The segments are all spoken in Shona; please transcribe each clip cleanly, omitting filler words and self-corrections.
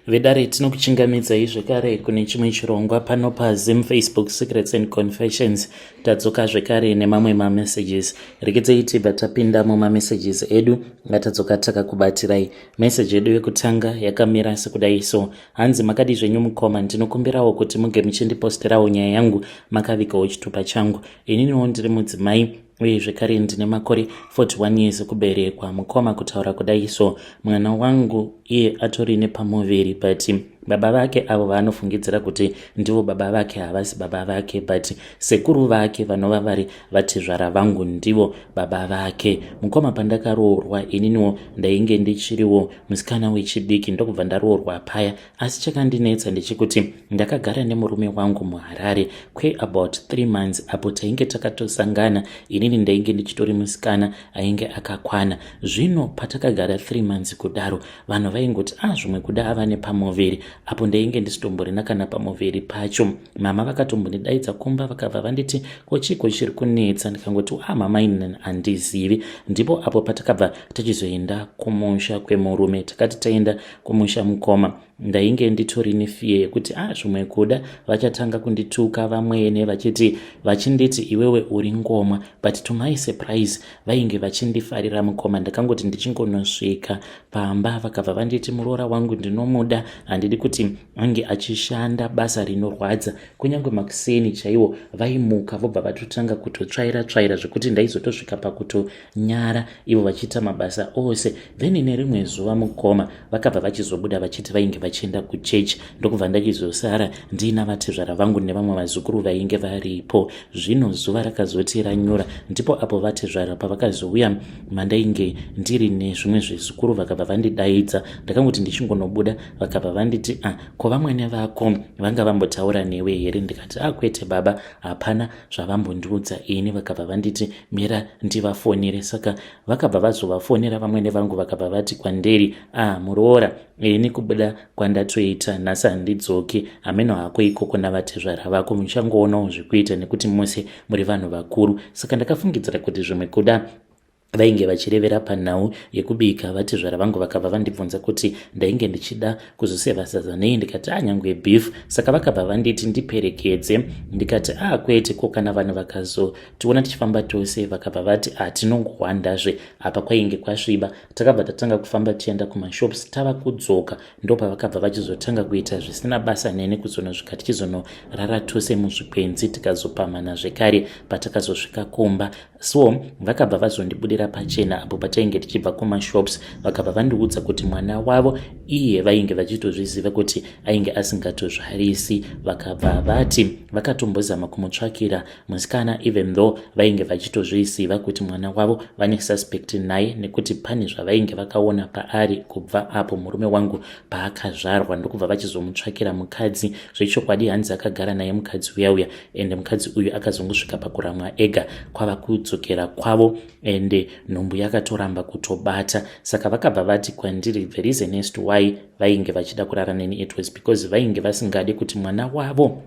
Vedare, tinokuchingamidzai zvekare kune chimwe chirongwa pano paZim Facebook Secrets and Confessions. Tadzoka zvekare nemamwe mamessages. Rekedzei tibva tapinda mumamessages edu atadzoka takakubatirai. Message yedu yekutanga yakamira sekudai so. Hanzi, "Makadi zvenyu mukoma? Ndinokumbirawo kuti muge muchindiposterawo nyaya yangu makavigawo chitupa changu. Ininiwo ndiri mudzimai uye zvekare ndine makore 41 years ekuberekwa. Mukoma, kutaura kudai so, mwana wangu iye atori nepamuviri, but baba vake avo vaanofungidzira kuti ndivo baba vake havasi baba vake, but sekuru vake vanova vari vatezvara vangu ndivo baba vake. Mukoma, pandakaroorwa ininiwo ndainge ndichiriwo musikana wechidiki, ndokubva ndaroorwa paya. Asi chakandinetsa ndechekuti ndakagara nemurume wangu muHarare kweabout 3 months apo tainge takatosangana. Inini ndainge ndichitori musikana ainge akakwana. Zvino patakagara 3 months kudaro, vanhu vaingoti, 'A, ah, zvimwe kuda ava nepamuviri,' apo ndainge ndisitomborina kana pamuviri pacho. Mama vakatombondidaidza kumba, vakabva vanditi, 'Ko chiko chiri kunetsa?' Ndikangoti, 'A, ah, mama, ini handizivi.' Ndipo apo patakabva tichizoenda kumusha kwemurume. Takati taenda kumusha, mukoma, ndainge nditori nefear yekuti, a, ah, zvimwe kuda vachatanga kundituka vamwene vachiti, vachinditi, 'Iwewe uri ngomwa.' But to my surprise, vainge vachindifarira, mukoma. Ndakangoti ndichingonosvika pamba, vakabva vanditi, 'Muroora wangu ndinomuda, handidi kuti ange achishanda basa rinorwadza.' Kunyange makuseni chaiwo vaimuka vobva vatotanga kutotsvaira tsvaira, zvekuti ndaizotosvika pakutonyara ivo vachiita mabasa ose. Then nerimwe zuva, mukoma, vakabva vachizobuda vachiti vainge vachienda kuchechi, ndokubva ndachizosara ndiina vatezvara vangu nevamwe vazukuru vainge varipo. Zvino zuva rakazoti ranyura, ndipo apo vatezvara pavakazouya mandainge ndiri nezvimwe zvizukuru, vakabva vandidaidza. Ndakangoti ndichingonobuda, vakabva vanditi, 'A, ah, ko vamwene vako vanga vambotaura newe here?' Ndikati, 'A, kwete baba, hapana zvavambondiudza ini.' Vakabva vanditi, 'Mira ndivafonere.' Saka vakabva vazovafonera vamwene vangu, vakabva vati kwandiri, 'A, muroora, ini kubuda kwandatoita nhasi handidzoki. Hameno hako ikoko navatezvara vako, muchangoonawo zvekuita nekuti mose muri vanhu vakuru.' Saka ndakafungidzira kuti zvimwe kuda vainge vachirevera panhau yekubika. Vatezvara vangu vakabva vandibvunza kuti ndainge ndichida kuzoseva sadza nei. Ndikati, 'Anyangwe beef.' Saka vakabva vanditi ndiperekedze. Ndikati, 'A, kwete, ko kana vanhu vakazotiona tichifamba tose?' Vakabva vati, 'Hatinongohwandazve.' Apa kwainge kwasviba. Takabva tatanga kufamba tichienda kumashops. Tava kudzoka, ndopavakabva vachizotanga kuita zvisina basa neni, kuzonosvika tichizonorara tose muzvikwenzi, tikazopamana zvekare patakazosvika kumba. So vakabva vazondibudira pachena apo patainge tichibva kumashops. Vakabva vandiudza kuti mwana wavo iye vainge vachitozviziva kuti ainge asingatozvarisi. Vakabva vati vakatombozama kumutsvakira musikana, even though vainge vachitozviziva kuti mwana wavo vane suspect naye, nekuti pane zvavainge vakaona paari kubva apo murume wangu paakazvarwa. Ndokubva vachizomutsvakira mukadzi. Zvechokwadi, hanzi akagara naye mukadzi uya uya, ende mukadzi uyu akazongosvika pakuramwa ega kwava kudzokera kwavo, ende nhumbu yakatoramba kutobata. Saka vakabva vati kwandiri the reason as to why vainge vachida kurara neni, it was because vainge vasingadi kuti mwana wavo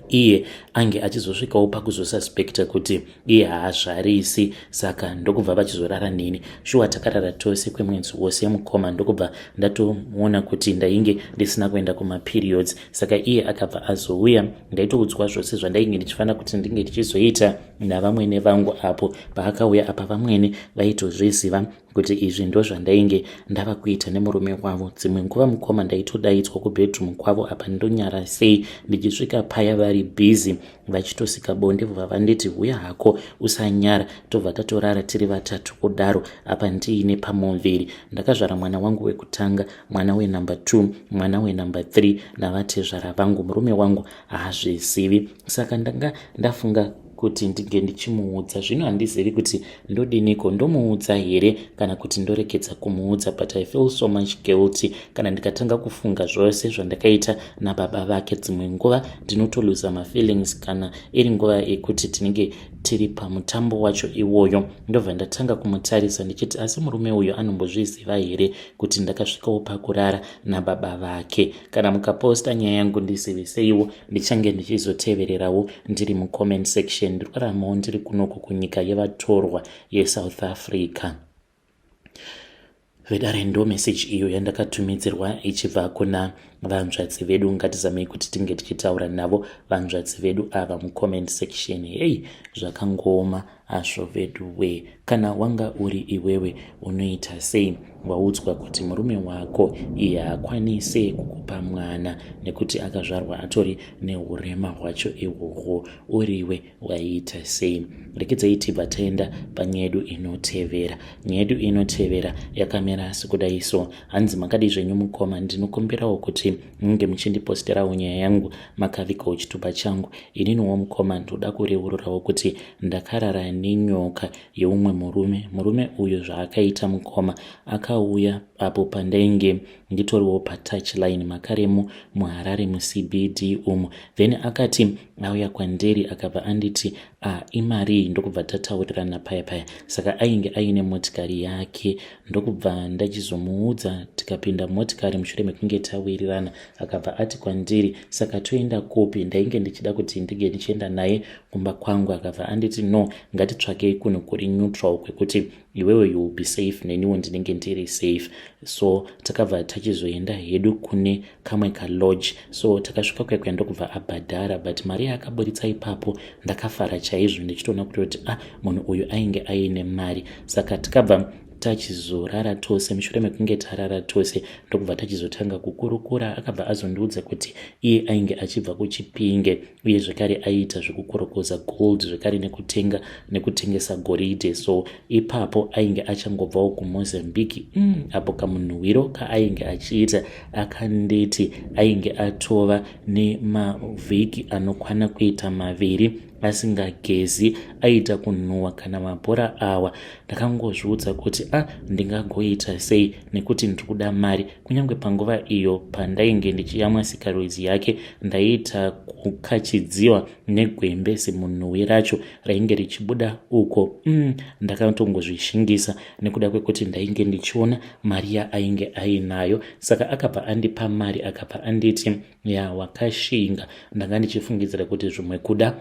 iye ange achizosvikawo pakuzosuspecta kuti iye haazvarisi. Saka ndokubva vachizorara neni. Shuwa, takarara tose kwemwedzi wose, mukoma, ndokubva ndatoona kuti ndainge ndisina kuenda kumaperiods. Saka iye akabva azouya, ndaitoudzwa zvose zvandainge ndichifanira kuti ndinge ndichizoita navamwene vangu. Apo paakauya apa, vamwene vaitozviziva kuti izvi ndo zvandainge ndava kuita nemurume wavo. Dzimwe nguva, mukoma, ndaitodaidzwa kubedroom kwavo. Apa ndonyara sei? Ndichisvika paya, vari busy vachitosika bonde, vobva vanditi, 'Huya hako, usanyara.' Tobva tatorara tiri vatatu kudaro, apa ndiine pamuviri. Ndakazvara mwana wangu wekutanga, mwana wenumber 2, mwana wenumber 3 navatezvara vangu. Murume wangu haazvizivi, saka ndanga ndafunga kuti ndinge ndichimuudza. Zvino handizivi kuti ndodiniko, ndomuudza here kana kuti ndoregedza kumuudza? But I feel so much guilty kana ndikatanga kufunga zvose zvandakaita nababa vake. Dzimwe nguva ndinotoluza mafeelings kana iri nguva yekuti tinenge tiri pamutambo wacho iwoyo. Ndobva ndatanga kumutarisa ndichiti, 'Asi murume uyu anombozviziva here kuti ndakasvikawo pakurara nababa vake?' Kana mukaposta nyaya yangu, ndiziviseiwo, ndichange ndichizotevererawo ndiri mucomment section. Ndiri kuraramawo ndiri kunoko kunyika yevatorwa yeSouth Africa." Vedare, ndo message iyo yandakatumidzirwa ichibva kuna vanzvadzi vedu. Ngatizamei kuti tinge tichitaura navo vanzvadzi vedu ava mucomment section. Hei, zvakangooma hazvo vedu we. Kana wanga uri iwewe, unoita sei? Waudzwa kuti murume wako iye haakwanise kukupa mwana nekuti akazvarwa atori neurema hwacho ihwohwo. Uriwe, waiita sei? Rekedzai tibva taenda panyaya yedu inotevera. Nyaya yedu inotevera yakamira sekudai so. Hanzi, "Makadi zvenyu mukoma? Ndinokumbirawo kuti munge muchindiposterawo nyaya yangu makavigawo chitupa changu. Ininiwo mukoma, ndoda kureururawo kuti ndakarara nenyoka yeumwe murume. Murume uyu zvaakaita mukoma, akauya apo pandainge nditoriwo patouchline makaremo muHarare muCBD umu. Then akati auya kwandiri, akabva anditi, 'A, imarii?' Ndokubva tataurirana paya paya. Saka ainge aine motikari yake, ndokubva ndachizomuudza, tikapinda motikari. Mushure mekunge tawirirana, akabva ati kwandiri, 'Saka toenda kupi?' Ndainge ndichida kuti ndinge ndichienda naye kumba kwangu. Akabva anditi, 'No, ngatitsvakei kunhu kuri neutral kwekuti iwewe you will be safe, neniwo ndinenge ndiri safe.' So takabva tachizoenda hedu kune kamwe kalodge. So takasvika kwekwe, ndokubva abhadhara, but mari yaakaburitsa ipapo ndakafara chaizvo, ndichitoona kutoti, ah, munhu uyu ainge aine mari. Saka takabva tachizorara tose. Mushure mekunge tarara tose, ndokubva tachizotanga kukurukura. Akabva azondiudza kuti iye ainge achibva kuChipinge, uye zvekare aiita zvekukorokoza gold, zvekare nekutenga nekutengesa goridhe. So ipapo ainge achangobvawo kuMozambique. Apo kamunhuwiro kaainge achiita, akanditi ainge atova nemavhiki anokwana kuita 2 asingagezi, aita kunhuhwa kana mabhora awa. Ndakangozviudza kuti, a, ndingagoita sei nekuti ndiri kuda mari? Kunyange panguva iyo pandainge ndichiyamwa sikarudzi yake, ndaiita kukachidziwa negwembe, zimunhuwi racho rainge richibuda uko. Ndakatongozvishingisa nekuda kwekuti ndainge ndichiona mari yaainge ainayo. Saka akabva andipa mari, akabva anditi, 'Ya, wakashinga. Ndanga ndichifungidzira kuti zvimwe kuda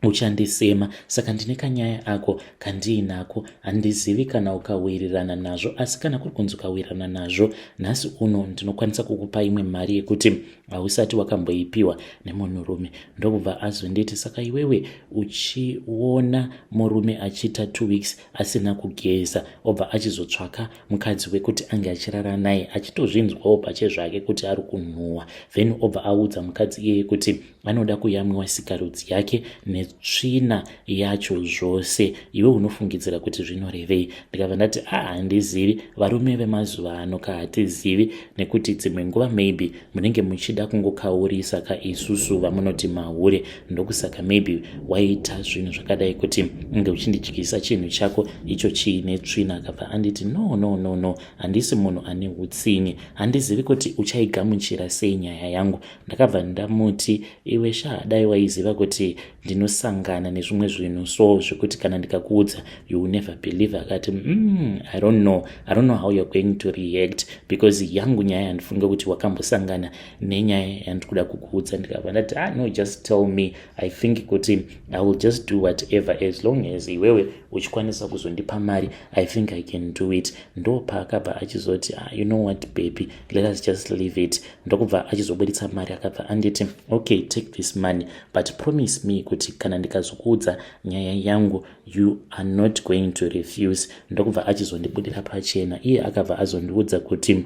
uchandisema. Saka ndine kanyaya ako kandiinako, handizivi kana ukawirirana nazvo, asi kana kuri kunzi ukawirirana nazvo, nhasi uno ndinokwanisa kukupa imwe mari yekuti hausati wakamboipiwa nemunhurume.' Ndokubva azonditi, 'Saka iwewe uchiona murume achiita 2 weeks asina kugeza, obva achizotsvaka mukadzi wekuti ange achirara naye, achitozvinzwawo pachezvake kuti ari kunhuhwa, then obva audza mukadzi iyeye kuti anoda kuyamwiwa sikarudzi yake netsvina yacho zvose, iwe unofungidzira kuti zvinorevei?' Ndikabva ndati, 'A, handizivi. Varume vemazuva ano kahatizivi, nekuti dzimwe nguva maybe munenge muchida kungokaurisa kaisusu vamunoti mahure. Ndokusaka maybe waita zvinhu zvakadai, kuti unge uchindidyisa chinhu chako icho chiine tsvina.' Akabva anditi, 'No, no, no, no, handisi munhu ane utsinye. Handizivi kuti uchaigamuchira sei nyaya yangu.' Ndakabva ndamuti, 'Iwe sha, dai waiziva kuti ndinosangana nezvimwe zvinhu so zvekuti kana ndikakuudza you will never believe.' Akati, 'I don't know, I don't know how you are going to react, because yangu nyaya handifunge kuti wakambosangana nenyaya yandiri kuda kukuudza.' Ndikabva ndati, 'Ah, no, just tell me. I think kuti I will just do whatever as long as iwewe uchikwanisa kuzondipa mari. I think I can do it.' Ndo paakabva achizoti, 'Ah, you know what, baby, let us just leave it.' Ndokubva achizobuditsa mari, akabva anditi, 'Okay, take this money, but promise me kuti kana ndikazokuudza nyaya yangu, you are not going to refuse.' Ndokubva achizondibudira pachena. Iye akabva azondiudza kuti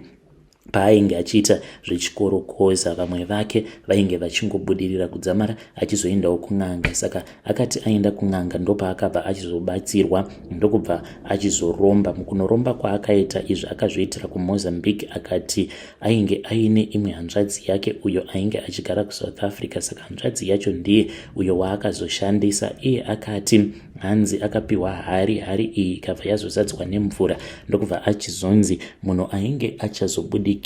paainge achiita zvechikorokoza, vamwe vake vainge vachingobudirira kudzamara achizoendawo kun'anga. Saka akati aenda kun'anga, ndopaakabva achizobatsirwa, ndokubva achizoromba. Mukunoromba kwaakaita izvi, akazviitira kuMozambique. Akati ainge aine imwe hanzvadzi yake uyo ainge achigara kuSouth Africa. Saka hanzvadzi yacho ndiye uyo waakazoshandisa. Iye akati hanzi akapiwa hari. Hari iyi ikabva yazozadzwa nemvura, ndokubva achizonzi munhu ainge achazobudikira,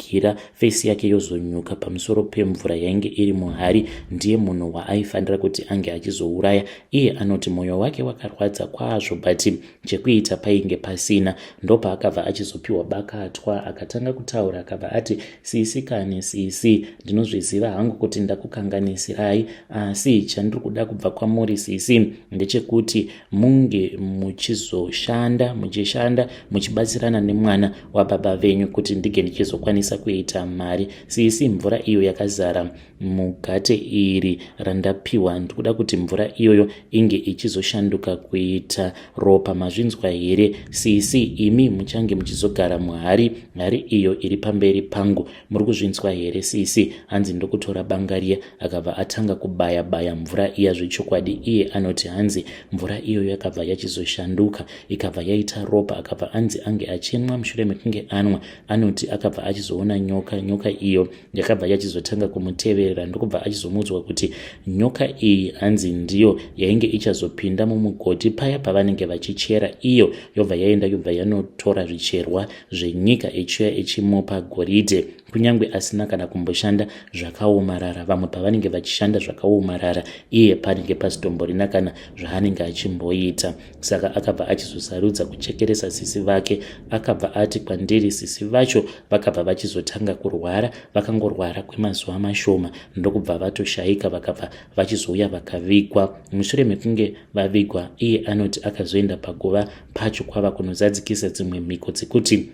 face yake yozonyuka pamusoro pemvura yainge iri muhari, ndiye munhu waaifanira kuti ange achizouraya. Iye anoti mwoyo wake wakarwadza kwazvo, but chekuita painge pasina. Ndopaakabva achizopiwa bakatwa, akatanga kutaura, akabva ati, 'Sisi kani, sisi, ndinozviziva hangu kuti ndakukanganisirai, asi chandiri kuda kubva kwamuri sisi ndechekuti munge muchizoshanda muchishanda muchibatsirana nemwana wababa venyu kuti ndige ndichizokwanisa kuita mari. Sisi, mvura iyo yakazara mugate iri randapiwa, ndikuda kuti mvura iyoyo inge ichizoshanduka kuita ropa. Mazvinzwa here sisi? Imi muchange muchizogara muhari, hari iyo iri pamberi pangu. Muri kuzvinzwa here sisi? Hanzi ndokutora banga riya, akabva atanga kubaya baya mvura iya. Zvechokwadi iye anoti hanzi mvura iyoyo yakabva yachizoshanduka ikabva yaita ropa. Akabva anzi ange achinwa. Mushure mekunge anwa, anoti akabva achizoona nyoka. Nyoka iyo yakabva yachizotanga kumuteverera, ndokubva achizomuudzwa kuti nyoka iyi hanzi ndiyo yainge ichazopinda mumugodhi paya pavanenge vachichera, iyo yobva yaenda, yobva yanotora zvicherwa zvenyika, ichiuya ichimupa goridhe kunyange asina kana kumboshanda zvakaomarara. Vamwe pavanenge vachishanda zvakaomarara, iye panenge pasitomborina kana zvaanenge achimboita. Saka akabva achizosarudza kuchekeresa sisi vake. Akabva ati kwandiri sisi vacho vakabva vachizotanga kurwara. Vakangorwara kwemazuva mashoma ndokubva vatoshayika. Vakabva vachizouya vakavigwa. Mushure mekunge vavigwa, iye anoti akazoenda paguva pacho kwava kunozadzikisa dzimwe mhiko dzekuti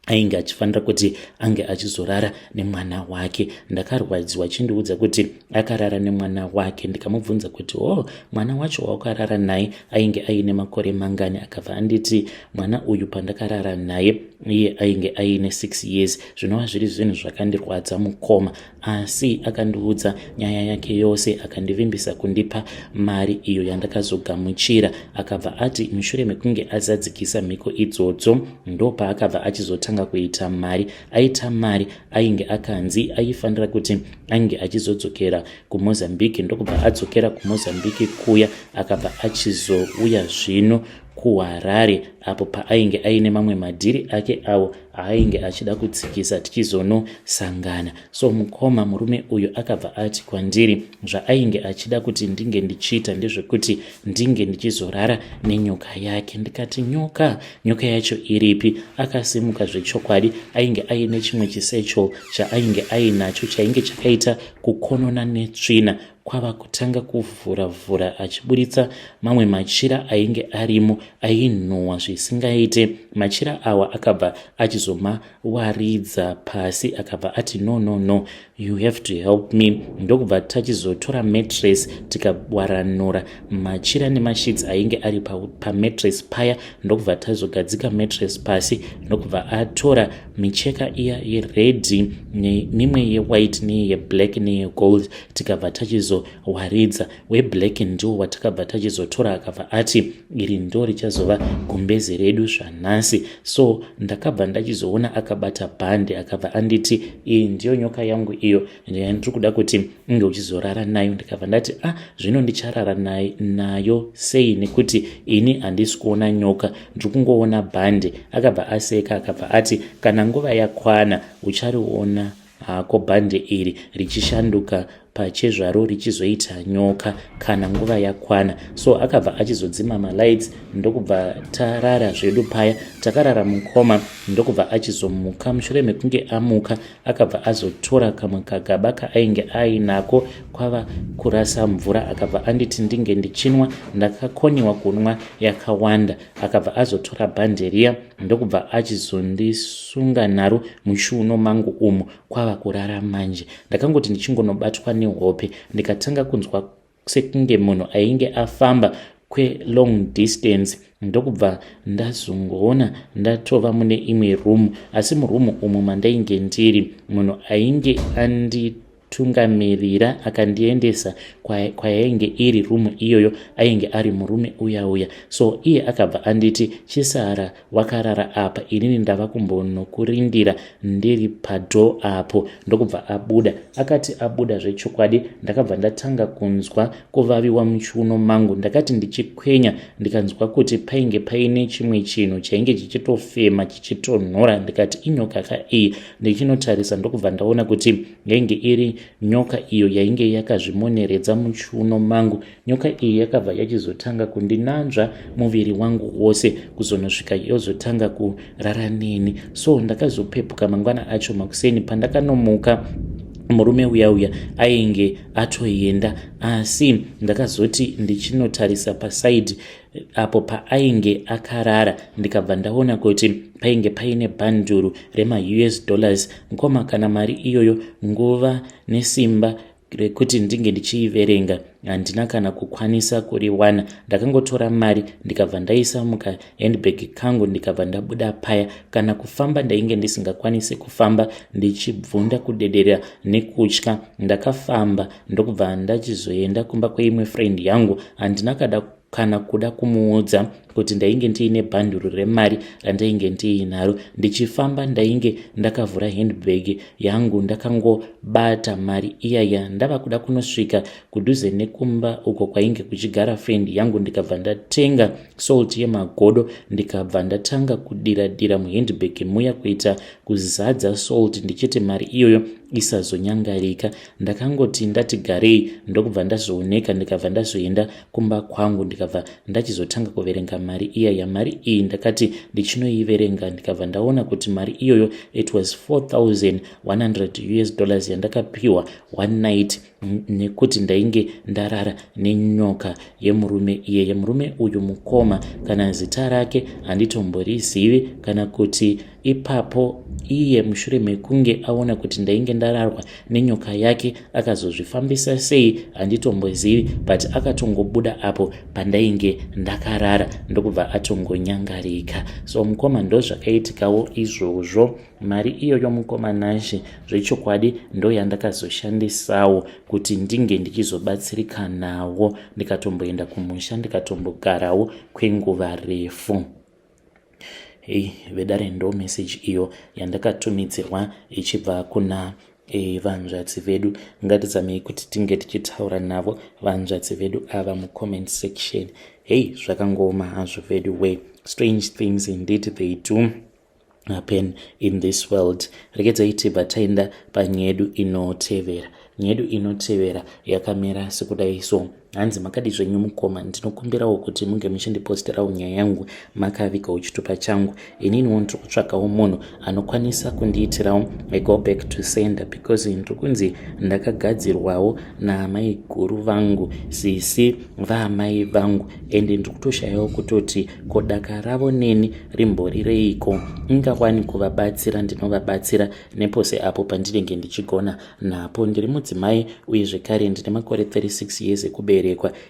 ainge achifanira kuti ange achizorara nemwana wake. Ndakarwadziwa chindiudza kuti akarara nemwana wake. Ndikamubvunza kuti, "O, oh, mwana wacho wawakarara naye ainge aine makore mangani?" Akabva anditi mwana uyu pandakarara naye iye ainge aine 6 years, zvinova zviri zvinhu zvakandirwadza, mukoma. Asi akandiudza nyaya yake yose, akandivimbisa kundipa mari iyo yandakazogamuchira. Akabva ati mushure mekunge azadzikisa mhiko idzodzo ndopaakabva achizotanga kuita mari. Aita mari, ainge akanzi aifanira kuti ange achizodzokera kuMozambique, ndokubva adzokera kuMozambique kuya. Akabva achizouya zvino kuHarare apo paainge aine mamwe madhiri ake awo aainge achida kutsikisa, tichizonosangana. So mukoma, murume uyu akabva ati kwandiri zvaainge achida kuti ndinge ndichiita ndezvekuti ndinge ndichizorara nenyoka yake. Ndikati, "Nyoka? Nyoka yacho iripi?" Akasimuka zvechokwadi, ainge aine chimwe chisatchel chaainge ainacho chainge chakaita kukonona netsvina, kwava kutanga kuvhura vhura achiburitsa mamwe machira ainge arimo ainhuhwa zvisingaite. Machira awa akabva achizomawaridza pasi. Akabva ati, "No, no, no, you have to help me." Ndokubva tachizotora mattress, tikawaranura machira nemasheets ainge ari pamattress paya, ndokubva tazogadzika mattress pasi, ndokubva atora micheka iya yered nemimwe yewhite neyeblack neyegold, tikabva tachizowaridza. Weblack ndiwo watakabva tachizotora. Akabva ati iri ndo richazova gumbeze redu zvanhasi. So ndakabva ndachizoona akabata bhande. Akabva anditi, "Iyi ndiyo nyoka yangu iyo yandiri kuda kuti unge uchizorara nayo." Ndikabva ndati, "Ah, zvino ndicharara nayo sei, nekuti ini handisi kuona nyoka, ndiri kungoona bhande?" Akabva aseka, akabva ati, "Kana nguva yakwana uchariona hako bhande iri richishanduka pachezvaro richizoita nyoka kana nguva yakwana." So akabva achizodzima malights, ndokubva tarara zvedu paya. Takarara, mukoma, ndokubva achizomuka. Mushure mekunge amuka, akabva azotora kamwe kagaba kaainge ainako kwava kurasa mvura. Akabva anditi ndinge ndichinwa. Ndakakoniwa kunwa yakawanda. Akabva azotora bhande riya, ndokubva achizondisunga naro muchiuno mangu umu, kwava kurara manje. Ndakangoti ndichingonobatwa nehope, ndikatanga kunzwa sekunge munhu ainge afamba kwelong distance, ndokubva ndazongoona ndatova mune imwe rumu. Asi murumu umu mandainge ndiri, munhu ainge anditungamirira akandiendesa kwayainge iri rumu iyoyo ainge ari murume uya uya. So iye akabva anditi, "Chisara wakarara apa, inini ndava kumbonokurindira ndiri padoor apo." Ndokubva abuda. Akati abuda zvechokwadi, ndakabva ndatanga kunzwa kuvaviwa muchiuno mangu. Ndakati ndichikwenya, ndikanzwa kuti painge paine chimwe chinhu chainge chichitofema, chichitonhora. Ndikati, "Inyoka ka iyi?" Ndichinotarisa, ndokubva ndaona kuti yainge iri nyoka iyo yainge yakazvimoneredza muchiuno mangu. Nyoka iyi yakabva yachizotanga kundinanzva muviri wangu wose, kuzonosvika yozotanga kurara neni. So ndakazopepuka mangwana acho makuseni. Pandakanomuka Murume uya uya ainge atoenda, asi ndakazoti ndichinotarisa pasaidi apo paainge akarara, ndikabva ndaona kuti painge paine bhanduru remaUS dollars. Mukoma, kana mari iyoyo, nguva nesimba rekuti ndinge ndichiiverenga handina kana kukwanisa kuriwana. Ndakangotora mari, ndikabva ndaisa mukahandbag kangu, ndikabva ndabuda paya. Kana kufamba ndainge ndisingakwanisi kufamba, ndichibvunda, kudedera nekutya. Ndakafamba, ndokubva ndachizoenda kumba kweimwe friend yangu. Handina kada kana kuda kumuudza kuti ndainge ndiine bhanduru remari randainge ndiinaro. Ndichifamba ndainge ndakavhura handbag yangu, ndakangobata mari iyaya. Ndava kuda kunosvika kudhuze nekumba uko kwainge kuchigara friend yangu, ndikabva ndatenga salt yemagodo, ndikabva ndatanga kudira dira muhandbag muya, kuita kuzadza salt, ndichiti mari iyoyo isazonyangarika. Ndakangoti ndati garei, ndokubva ndazooneka, ndikabva ndazoenda kumba kwangu, ndikabva ndachizotanga kuverenga mari iya. Yamari iyi ndakati ndichinoiverenga, ndikabva ndaona kuti mari iyoyo, it was 4100 US dollars yandakapiwa one night nekuti ndainge ndarara nenyoka yemurume iyeye. Murume uyu, mukoma, kana zita rake handitomborizivi. Kana kuti ipapo iye, mushure mekunge aona kuti ndainge ndararwa nenyoka yake, akazozvifambisa sei handitombozivi, but akatongobuda apo pandainge ndakarara, ndokubva atongonyangarika. So mukoma, ndo zvakaitikawo izvozvo. Mari iyoyo, mukoma Nashe, zvechokwadi ndo yandakazoshandisawo kuti ndinge ndichizobatsirika nawo, ndikatomboenda kumusha, ndikatombogarawo kwenguva refu. Hei vedare, ndo meseji iyo yandakatumidzirwa ichibva kuna vanzvadzi vedu. Ngatizamei kuti tinge tichitaura navo vanzvadzi vedu ava mucomment section. Hei, zvakangooma hazvo vedu way. Strange things indeed, they do happen in this world. Regedzai tibva taenda panyaya yedu inotevera. Nyaya yedu inotevera yakamira sekudai so. Hanzi, "Makadi zvenyu mukoma? Ndinokumbirawo kuti munge muchindiposterawo nyaya yangu makavigawo chitupa changu. Ininiwo ndiri kutsvakawo munhu anokwanisa kundiitirawo go back to sender, because ndiri kunzi ndakagadzirwawo naamai guru vangu, sisi vaamai vangu, ende ndiri kutoshayawo kutoti ko daka ravo neni rimborireiko. Ingawani kuvabatsira, ndinovabatsira nepose apo pandinenge ndichigona napo. Ndiri mudzimai uye zvekare ndine makore 36 years ekuberekwa.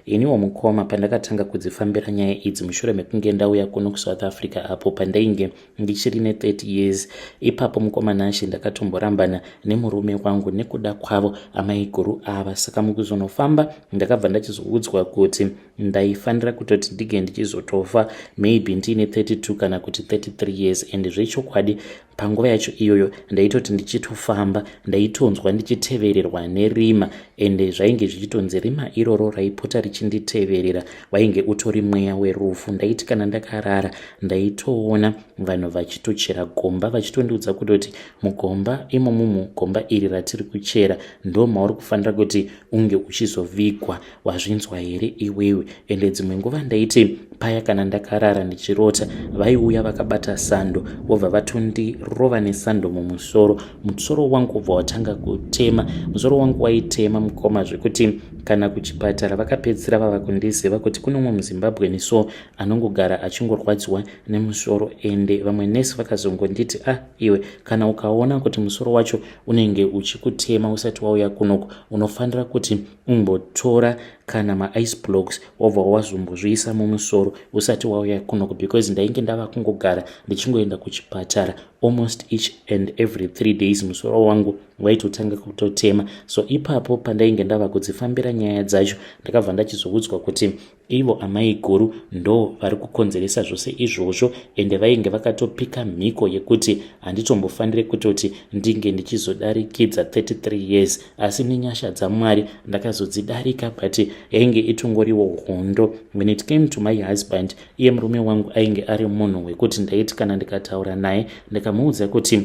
Iniwo mukoma, pandakatanga kudzifambira nyaya idzi mushure mekunge ndauya kuno kuSouth Africa, apo pandainge ndichiri ne30 years ipapo, mukoma Nashe, ndakatomborambana nemurume wangu nekuda kwavo amaiguru ava. Saka mukuzonofamba ndakabva ndachizoudzwa kuti ndaifanira kutoti ndinge ndichizotofa maybe ndiine 32 kana kuti 33 years. And zvechokwadi panguva yacho iyoyo ndaitoti ndichitofamba, ndaitonzwa ndichitevererwa nerima, ende zvainge zvichitonzi rima iroro raipota richinditeverera wainge utori mweya werufu. Ndaiti kana ndakarara, ndaitoona vanhu vachitochera gomba, vachitondiudza kutoti mugomba imomo, mugomba iri ratiri kuchera, ndo mauri kufanira kuti unge uchizovigwa. Wazvinzwa here iwewe?" Ende dzimwe nguva ndaiti paya kana ndakarara ndichirota, vaiuya vakabata sando, vobva vatondirova nesando mumusoro. Musoro wangu ubva watanga kutema. Musoro wangu waitema, mukoma, zvekuti kana kuchipatara vakapedzisira vava kundiziva kuti kune umwe muZimbabweni so anongogara achingorwadziwa nemusoro. Ende vamwe nesi vakazongonditi, "Ah iwe, kana ukaona kuti musoro wacho unenge uchikutema usati wauya kunoku, unofanira kuti umbotora kana maice blocks, wobva wazombozviisa mumusoro usati wauya kunoku," because ndainge ndava kungogara ndichingoenda kuchipatara almost each and every 3 days. Musoro wangu waitotanga kutotema. So ipapo pandainge ndava kudzifambira nyaya dzacho, ndakabva ndachizoudzwa kuti ivo amai guru ndo vari kukonzeresa zvose izvozvo, ende vainge vakatopika mhiko yekuti handitombofaniri kutoti ndinge ndichizodarikidza 33 years. Asi nenyasha dzaMwari ndakazodzidarika, but yainge itongoriwo hondo. When it came to my husband, iye murume wangu ainge ari munhu wekuti ndaiti kana ndikataura naye, ndikamuudza kuti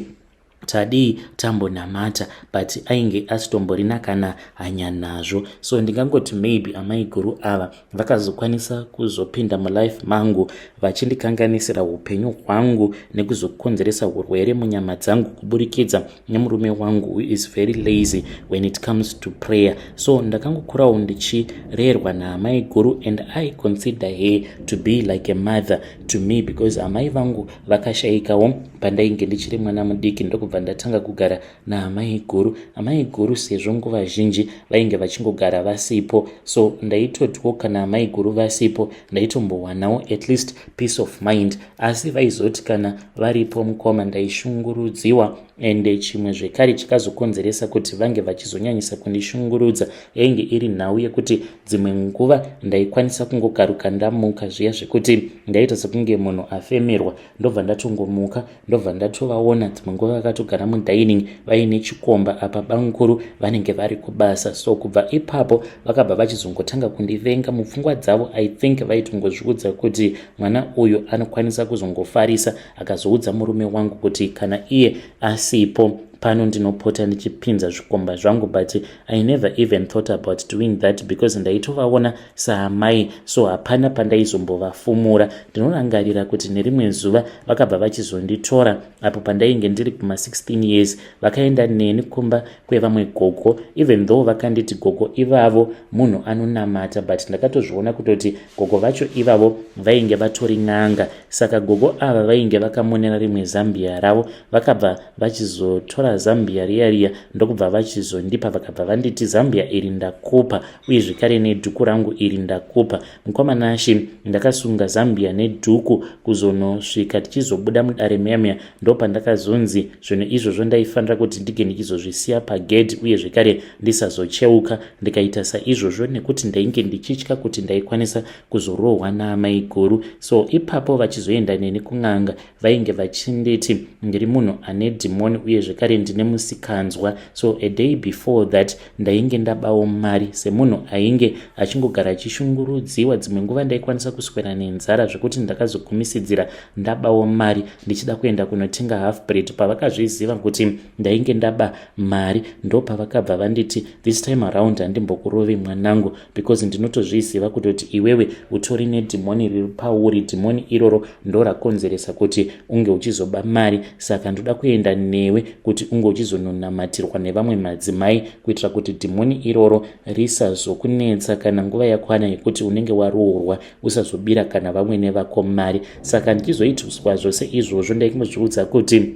Tadii tambonamata, but ainge asitomborina kana hanya nazvo. So ndingangoti maybe amaiguru ava vakazokwanisa kuzopinda mulife mangu vachindikanganisira upenyu hwangu nekuzokonzeresa urwere munyama dzangu kuburikidza nemurume wangu, who is very lazy when it comes to prayer. So ndakangokurawo ndichirerwa naamaiguru, and I consider her to be like a mother to me, because amai vangu vakashayikawo pandainge ndichiri mwana mudiki, ndokubva ndatanga kugara naamai guru. Amai guru, sezvo nguva zhinji vainge vachingogara vasipo, so ndaitotiwo kana amai guru vasipo, ndaitombowanawo at least peace of mind. Asi vaizoti kana varipo, mukoma, ndaishungurudziwa. Ende chimwe zvekare chikazokonzeresa kuti vange vachizonyanyisa kundishungurudza yainge iri nhau yekuti dzimwe nguva ndaikwanisa kungokaruka ndamuka zviya zvekuti ndaita sekunge munhu afemerwa, ndobva ndatongomuka, ndobva ndatovaona dzimwe nguva vakatogara mudining vaine chikomba, apa bamukuru vanenge vari kubasa. So kubva ipapo vakabva vachizongotanga kundivenga. Mupfungwa dzavo, I think vaitongozviudza kuti mwana uyu anokwanisa kuzongofarisa akazoudza murume wangu kuti kana iye asipo pano, ndinopota ndichipinza zvikomba zvangu. But I never even thought about doing that because ndaitovaona saamai, so hapana pandaizombovafumura. Ndinorangarira kuti nerimwe zuva vakabva vachizonditora apo pandainge ndiri kuma16 years, vakaenda neni kumba kwevamwe gogo. Even though vakanditi gogo ivavo munhu anonamata, but ndakatozviona kutoti gogo vacho ivavo vainge vatori n'anga. Saka gogo ava vainge vakamonera rimwe zambia ravo, vakabva vachizotora zambia riya riya, ndokubva vachizondipa. Vakabva vanditi, "Zambia iri ndakupa, uye zvekare nedhuku rangu iri ndakupa." Mukoma Nashe, ndakasunga zambia nedhuku kuzonosvika tichizobuda mudare muyamya. Ndopandakazonzi zvinhu izvozvo ndaifanira kuti ndige ndichizozvisiya pagedhi, uye zvekare ndisazocheuka. Ndikaita saizvozvo nekuti ndainge ndichitya kuti ndaikwanisa kuzorohwa naamaiguru. So ipapo vachizoenda neni kun'anga, vainge vachinditi ndiri munhu ane dhimoni, uye zvekare ndine musikanzwa. So a day before that ndainge ndabawo mari semunhu ainge achingogara achishungurudziwa. Dzimwe nguva ndaikwanisa kuswera nenzara zvekuti ndakazogumisidzira ndabawo mari ndichida kuenda kunotenga half bread. Pavakazviziva kuti ndainge ndaba mari, ndopavakabva vanditi, "This time around handimbokurovi, mwanangu, because ndinotozviziva kutoti iwewe utori nedhimoni riri pauri. Dhimoni iroro ndo rakonzeresa kuti unge uchizoba mari. Saka ndoda kuenda newe kuti unge uchizononamatirwa nevamwe madzimai kuitira kuti dhimoni iroro risazokunetsa kana nguva yakwana yekuti unenge waroorwa, usazobira kana vamwe nevako mari." Saka ndichizoitiswa zvose izvozvo, ndaingozviudza kuti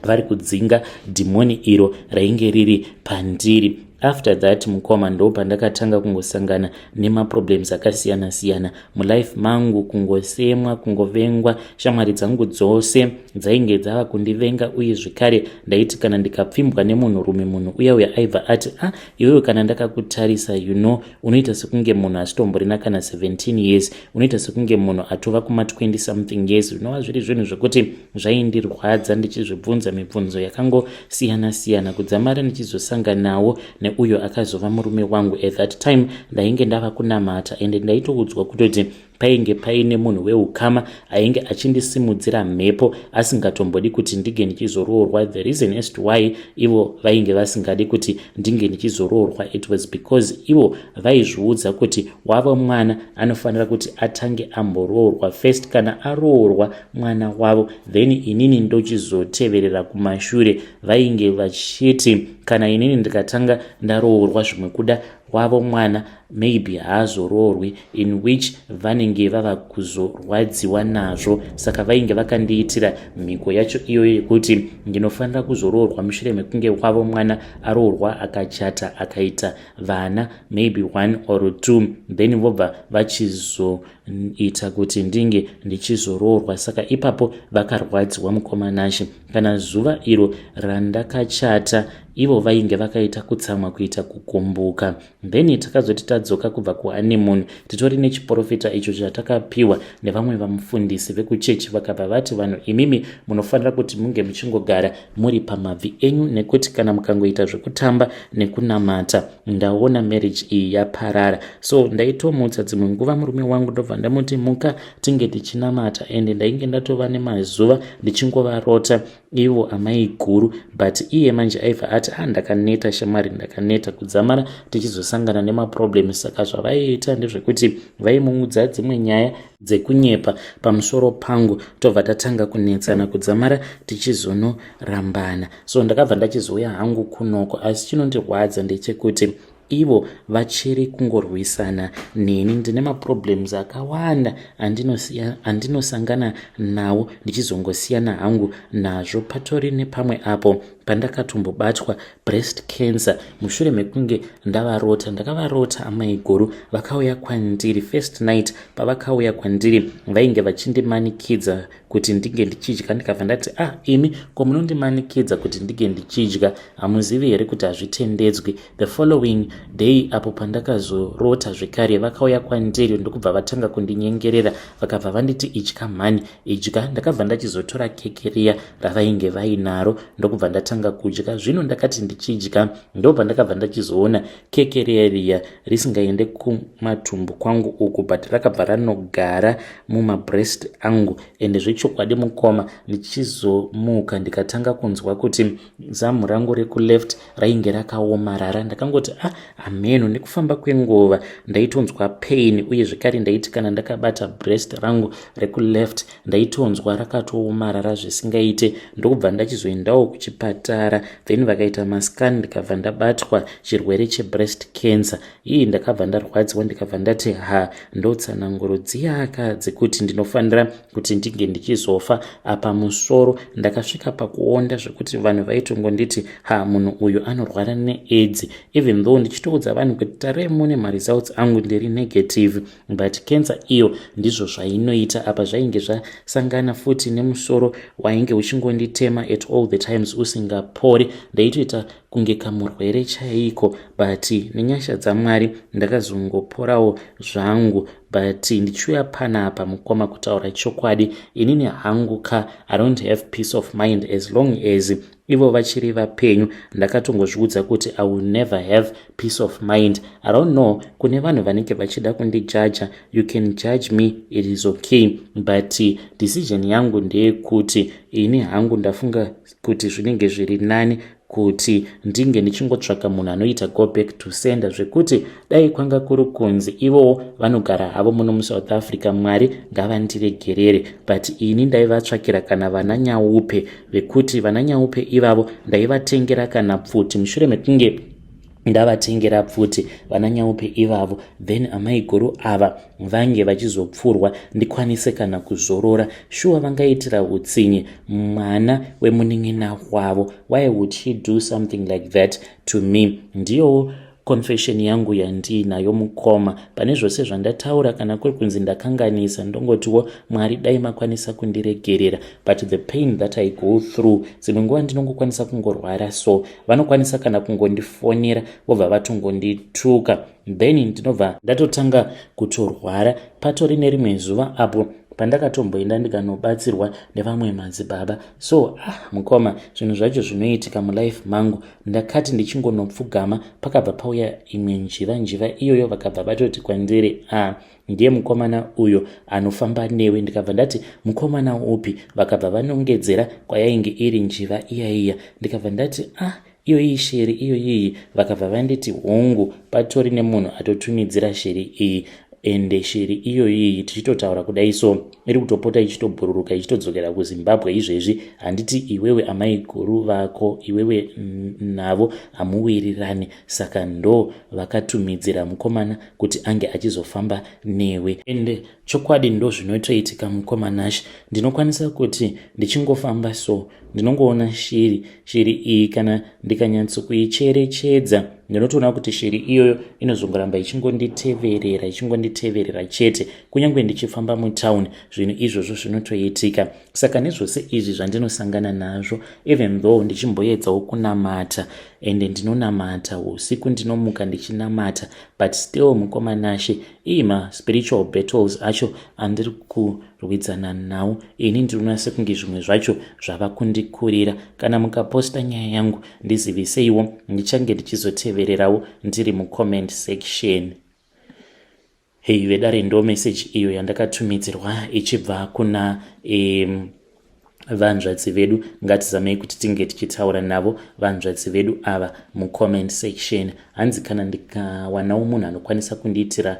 vari kudzinga dhimoni iro rainge riri pandiri. After that, mukoma, ndo pandakatanga kungosangana nemaproblems akasiyana-siyana mulife mangu, kungosemwa, kungovengwa. Shamwari dzangu dzose dzainge dzava kundivenga, uye zvekare ndaiti kana ndikapfimbwa nemunhurume, munhu uya uya aibva ati, "Ah, iwewe, kana ndakakutarisa, unoita sekunge munhu asitomborina kana 17 years, unoita sekunge munhu atova kuma20 something years." Zvinova zviri zvinhu zvekuti zvaindirwadza, ndichizvibvunza mibvunzo yakangosiyana-siyana kudzamara ndichizosanganawo neuyo akazova murume wangu. At that time ndainge ndava kunamata, ende ndaitoudzwa kutoti painge paine munhu weukama ainge achindisimudzira mhepo asingatombodi kuti ndinge ndichizoroorwa. The reason as to why ivo vainge vasingadi kuti ndinge ndichizoroorwa, it was because ivo vaizviudza kuti wava mwana anofanira kuti atange amboroorwa first. Kana aroorwa mwana wavo, then inini ndochizoteverera kumashure. Vainge vachiti kana inini ndikatanga ndaroorwa, zvimwe kuda wavo mwana maybe haazoroorwi, in which vanenge vava kuzorwadziwa nazvo. Saka vainge vakandiitira mhiko yacho iyoyo yekuti ndinofanira kuzoroorwa mushure mekunge wavo mwana aroorwa, akachata, akaita vana maybe one or two, then vobva vachizoita kuti ndinge ndichizoroorwa. Saka ipapo vakarwadziwa, mukoma Nashe. Kana zuva iro randakachata Ivo vainge vakaita kutsamwa kuita kukumbuka. Then takazoti tadzoka kubva kuhoneymoon, titori nechiprofita icho chatakapiwa nevamwe vamufundisi vekuchechi, vakabva vati, "Vanhu imimi munofanira kuti munge muchingogara muri pamabvi enyu, nekuti kana mukangoita zvekutamba nekunamata, ndaona marriage iyi yaparara." So ndaitomutsa dzimwe nguva murume wangu, ndobva ndamuti, "Muka tinge tichinamata." Ende ndainge ndatova nemazuva ndichingovarota ivo amai guru, but iye manje aibva ati, "A ah, ndakaneta shamwari, ndakaneta kudzamara tichizosangana nemaproblems." Saka zvavaiita ndezvekuti vaimuudza dzimwe nyaya dzekunyepa pamusoro pangu, tobva tatanga kunetsana kudzamara tichizonorambana. So ndakabva ndachizouya hangu kunoko, asi chinondirwadza ndechekuti ivo vachiri kungorwisana neni. Ndine maproblems akawanda andinosangana nawo, ndichizongosiyana hangu nazvo. Patori nepamwe apo pandakatombobatwa breast cancer mushure mekunge ndavarota. Ndakavarota amaiguru vakauya kwandiri. First night pavakauya kwandiri, vainge vachindimanikidza kuti ndinge ndichidya. Ndikabva ndati, "Ah, imi, ko munondimanikidza kuti ndinge ndichidya? Hamuzivi here kuti hazvitendedzwi?" The following day apo pandakazorota zvekare, vakauya kwandiri ndokubva vatanga kundinyengerera. Vakabva vanditi, "Idya mhani, idya." Ndakabva ndachizotora keke riya ravainge vainaro, ndokubva ndatanga kudya. Zvino ndakati ndichidya, ndobva ndakabva ndachizoona keke riya riya risingaende kumatumbu kwangu uku, but rakabva ranogara mumabreast angu. Ende zvechokwadi mukoma, ndichizomuka ndikatanga kunzwa kuti zamu rangu rekuleft rainge rakaomarara. Ndakangoti, "Ah, hameno." Nekufamba kwenguva ndaitonzwa pain, uye zvekare ndaiti kana ndakabata breast rangu rekuleft, ndaitonzwa rakatoomarara zvisingaite. Ndokubva ndachizoendawo kuchipatara, then vakaita mascan, ndikabva ndabatwa chirwere chebreast cancer. Ii, ndakabva ndarwadziwa, ndikabva ndati, "Ha, ndotsananguro dziyaka dzekuti ndinofanira kuti ndinge ndichizofa." Apa musoro ndakasvika pakuonda zvekuti vanhu vaitongonditi, "Ha, munhu uyu anorwara neAIDS," even though ndichitoudza vanhu kuti, "Tarei mune maresults angu, ndiri negative," but cancer iyo ndizvo zvainoita. Apa zvainge zvasangana futi nemusoro wainge uchingonditema at all the times usingapori. Ndaitoita kunge kamurwere chaiko, but nenyasha dzaMwari ndakazongoporawo zvangu. But ndichiuya panapa mukoma, kutaura chokwadi, inini hangu ka, I don't have peace of mind as long as ivo vachiri vapenyu. Ndakatongozviudza kuti I will never have peace of mind. I don't know, kune vanhu vanenge vachida kundijaja, you can judge me, it is okay, but decision yangu ndeyekuti ini hangu ndafunga kuti zvinenge zviri nani kuti ndinge ndichingotsvaka munhu anoita go back to sender, zvekuti dai kwanga kuri kunzi ivowo vanogara havo muno muSouth Africa, Mwari ngavandiregerere, but ini ndaivatsvakira kana vana nyaupe, vekuti vana nyaupe ivavo ndaivatengera kana pfuti. Mushure mekunge ndavatengera pfuti vana nyaupe ivavo, then amaiguru ava vange vachizopfurwa, ndikwanise kana kuzorora. Shuwa, vangaitira utsinye mwana wemunin'ina wavo? Why would she do something like that to me? Ndiyowo confession yangu yandiinayo mukoma. Pane zvose zvandataura, kana kuri kunzi ndakanganisa, ndongotiwo Mwari dai makwanisa kundiregerera. But the pain that I go through, dzimwe nguva ndinongokwanisa kungorwara, so vanokwanisa kana kungondifonera, vobva vatongondituka, then ndinobva ndatotanga kutorwara. Patori nerimwe zuva apo pandakatomboenda ndikanobatsirwa nevamwe madzibaba. So ah, mukoma, zvinhu zvacho zvinoitika mulife mangu. Ndakati ndichingonopfugama, pakabva pauya imwe njiva. Njiva iyoyo vakabva vatoti kwandiri, "Ah, ndiye mukomana uyo anofamba newe." Ndikabva ndati, "Mukomana upi?" Vakabva vanongedzera kwayainge iri njiva iyaiya. Ndikabva ndati, "Ah, iyoyi shiri iyoyiyi?" Vakabva vanditi, "Hongu, patori nemunhu atotumidzira shiri iyi, ende shiri iyoyiyi tichitotaura kudai so iri kutopota ichitobhururuka ichitodzokera kuZimbabwe izvezvi. Handiti iwewe amai guru vako iwewe navo hamuwirirani? Saka ndo vakatumidzira mukomana kuti ange achizofamba newe." Ende chokwadi ndo zvinotoitika mukomanashi. Ndinokwanisa kuti ndichingofamba so, ndinongoona shiri. Shiri iyi kana ndikanyatsokuicherechedza Ndinotoona kuti shiri iyoyo inozongoramba ichingonditeverera, ichingonditeverera chete, kunyange ndichifamba mutown, zvinhu izvozvo zvinotoitika. Saka nezvose izvi zvandinosangana nazvo, even though ndichimboedzawo kunamata, ende ndinonamata usiku, ndinomuka ndichinamata, but still, mukoma Nashe, ii maspiritual battles acho andiri kurwidzana nawo, ini ndinoona sekunge zvimwe zvacho zvava kundikurira. Kana mukaposta nyaya yangu, ndiziviseiwo, ndichange ndichizotevererawo ndiri mucomment section. Hei vedare, ndo message iyo yandakatumidzirwa ichibva kuna vanzvadzi vedu. Ngatizamei kuti tinge tichitaura navo vanzvadzi vedu ava mucomment section. Hanzi kana ndikawanawo munhu anokwanisa kundiitira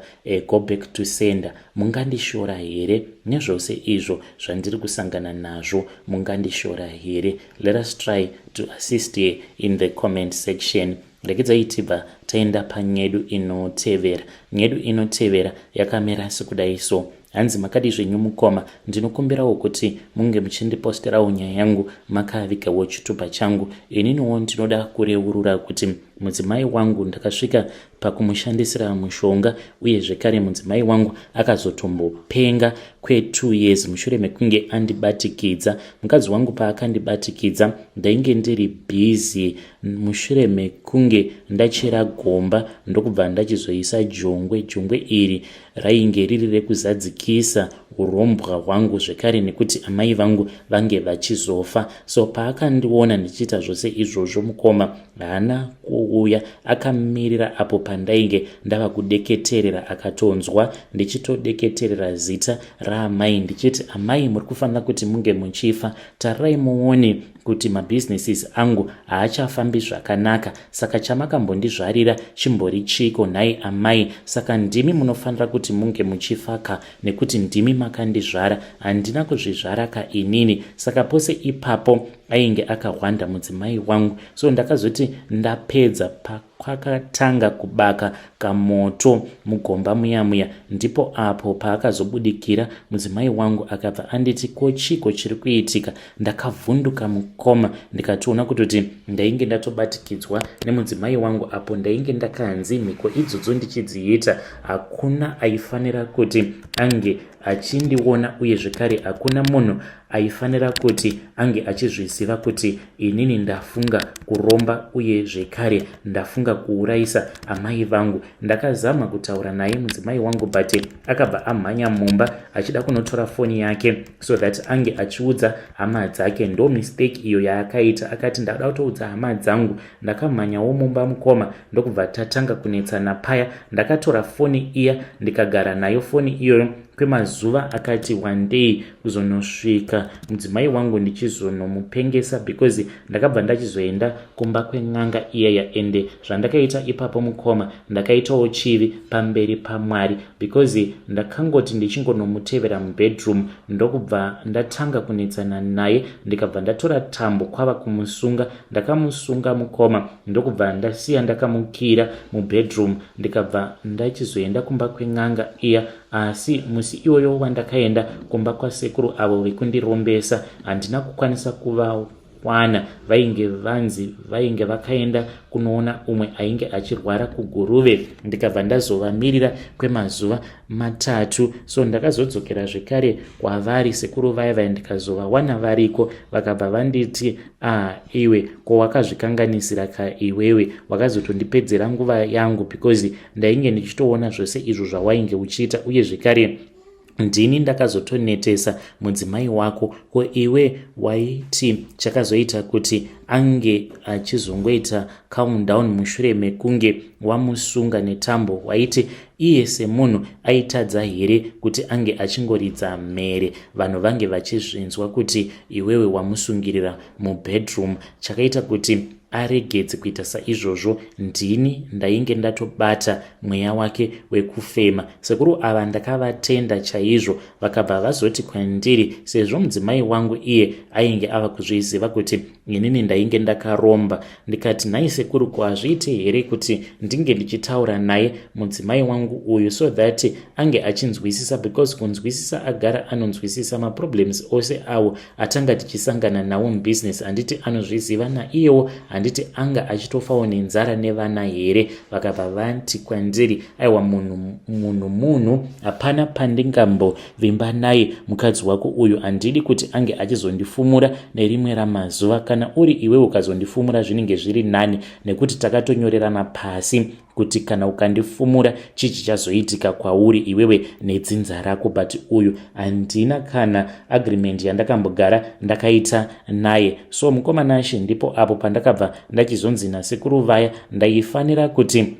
go back to sender, mungandishora here? Nezvose izvo zvandiri kusangana nazvo, mungandishora here? Let us try to assist here in the comment section. Regedzai tibva taenda panyedu inotevera. Nyedu inotevera yakamira sekudai so. Hanzi, "Makadi zvenyu mukoma? Ndinokumbirawo kuti munge muchindiposterawo nyaya yangu makavigawo chitupa changu. Ininiwo ndinoda kureurura kuti mudzimai wangu ndakasvika pakumushandisira mushonga, uye zvekare mudzimai wangu akazotombopenga kwe2 years mushure mekunge andibatikidza. Mukadzi wangu paakandibatikidza, ndainge ndiri busy mushure mekunge ndachera gomba, ndokubva ndachizoisa jongwe. Jongwe iri rainge riri rekuzadzikisa urombwa hwangu, zvekare nekuti amai vangu vange vachizofa. So paakandiona ndichiita zvose izvozvo, mukoma, haana kuuya. Akamirira apo pandainge ndava kudeketerera. Akatonzwa ndichitodeketerera zita raamai ndichiti, 'Amai, muri kufanira kuti munge muchifa. Tarirai muone kuti mabusinesses angu haachafambi zvakanaka. Saka chamakambondizvarira chimbori chiko nhai amai? Saka ndimi munofanira kuti munge muchifaka nekuti ndimi makandizvara. Handina kuzvizvara ka inini.' Saka pose ipapo ainge akahwanda mudzimai wangu. So ndakazoti ndapedza, pakwakatanga kubaka kamoto mugomba muya muya, ndipo apo paakazobudikira mudzimai wangu, akabva anditi, 'Ko chiko chiri kuitika?' Ndakavhunduka mukoma, ndikatoona kutoti ndainge ndatobatikidzwa nemudzimai wangu, apo ndainge ndakanzi mhiko idzodzo ndichidziita hakuna aifanira kuti ange achindiona, uye zvekare hakuna munhu aifanira kuti ange achizviziva kuti inini ndafunga kuromba, uye zvekare ndafunga kuurayisa amai vangu. Ndakazama kutaura naye mudzimai wangu, but akabva amhanya mumba achida kunotora foni yake so that ange achiudza hama dzake. Ndo mistake iyo yaakaita. Akati, 'Ndada kutoudza hama dzangu.' Ndakamhanyawo mumba mukoma, ndokubva tatanga kunetsana paya. Ndakatora foni iya, ndikagara nayo foni iyoyo kwemazuva akati wandei, kuzonosvika mudzimai wangu ndichizonomupengesa, because ndakabva ndachizoenda kumba kwen'anga iyaya. Ende zvandakaita ipapo mukoma, ndakaitawo chivi pamberi paMwari, because ndakangoti ndichingonomutevera mubedroom, ndokubva ndatanga kunetsana naye, ndikabva ndatora tambo kwava kumusunga. Ndakamusunga mukoma, ndokubva ndasiya ndakamukira mubedroom, ndikabva ndachizoenda kumba kwen'anga iya. Asi musi iwoyo wandakaenda kumba kwasekuru avo vekundirombesa, handina kukwanisa kuvawana. Vainge vanzi vainge vakaenda kunoona umwe ainge achirwara kuGuruve, ndikabva ndazovamirira kwemazuva 3. So ndakazodzokera zvekare kwavari sekuru vaya vaya, ndikazovawana variko. Vakabva vanditi, 'Ah iwe, ko wakazvikanganisira ka iwewe? Wakazotondipedzera nguva yangu, because ndainge ndichitoona zvose izvo zvawainge uchiita, uye zvekare ndini ndakazotonetesa mudzimai wako. Ko iwe waiti chakazoita kuti ange achizongoita calm down mushure mekunge wamusunga netambo, waiti iye semunhu aitadza here kuti ange achingoridza mhere, vanhu vange vachizvinzwa kuti iwewe wamusungirira mubedroom? Chakaita kuti aregedze kuita saizvozvo, ndini ndainge ndatobata mweya wake wekufema.' Sekuru ava ndakavatenda chaizvo. Vakabva vazoti kwandiri, sezvo mudzimai wangu iye ainge ava kuzviziva kuti inini ndainge ndakaromba, ndikati, 'Nhai sekuru, ko hazviiti here kuti ndinge ndichitaura naye mudzimai wangu uyu so that ange achinzwisisa? Because kunzwisisa agara anonzwisisa maproblems ose awo atanga tichisangana nawo mubusiness. Handiti anozviziva naiyewo? Handiti anga achitofawo nenzara nevana here? Vakabva vati kwandiri, aiwa, munhu munhu munhu, hapana pandingambovimba naye mukadzi wako uyu. Handidi kuti ange achizondifumura nerimwe ramazuva. Kana uri iwe ukazondifumura, zvinenge zviri nani, nekuti takatonyorerana pasi kuti kana ukandifumura, chii chichazoitika kwauri iwewe nedzinza rako. But uyu handina kana agreement yandakambogara ndakaita naye. So mukoma Nashe, ndipo apo pandakabva ndachizonzi nasekuru vaya ndaifanira kuti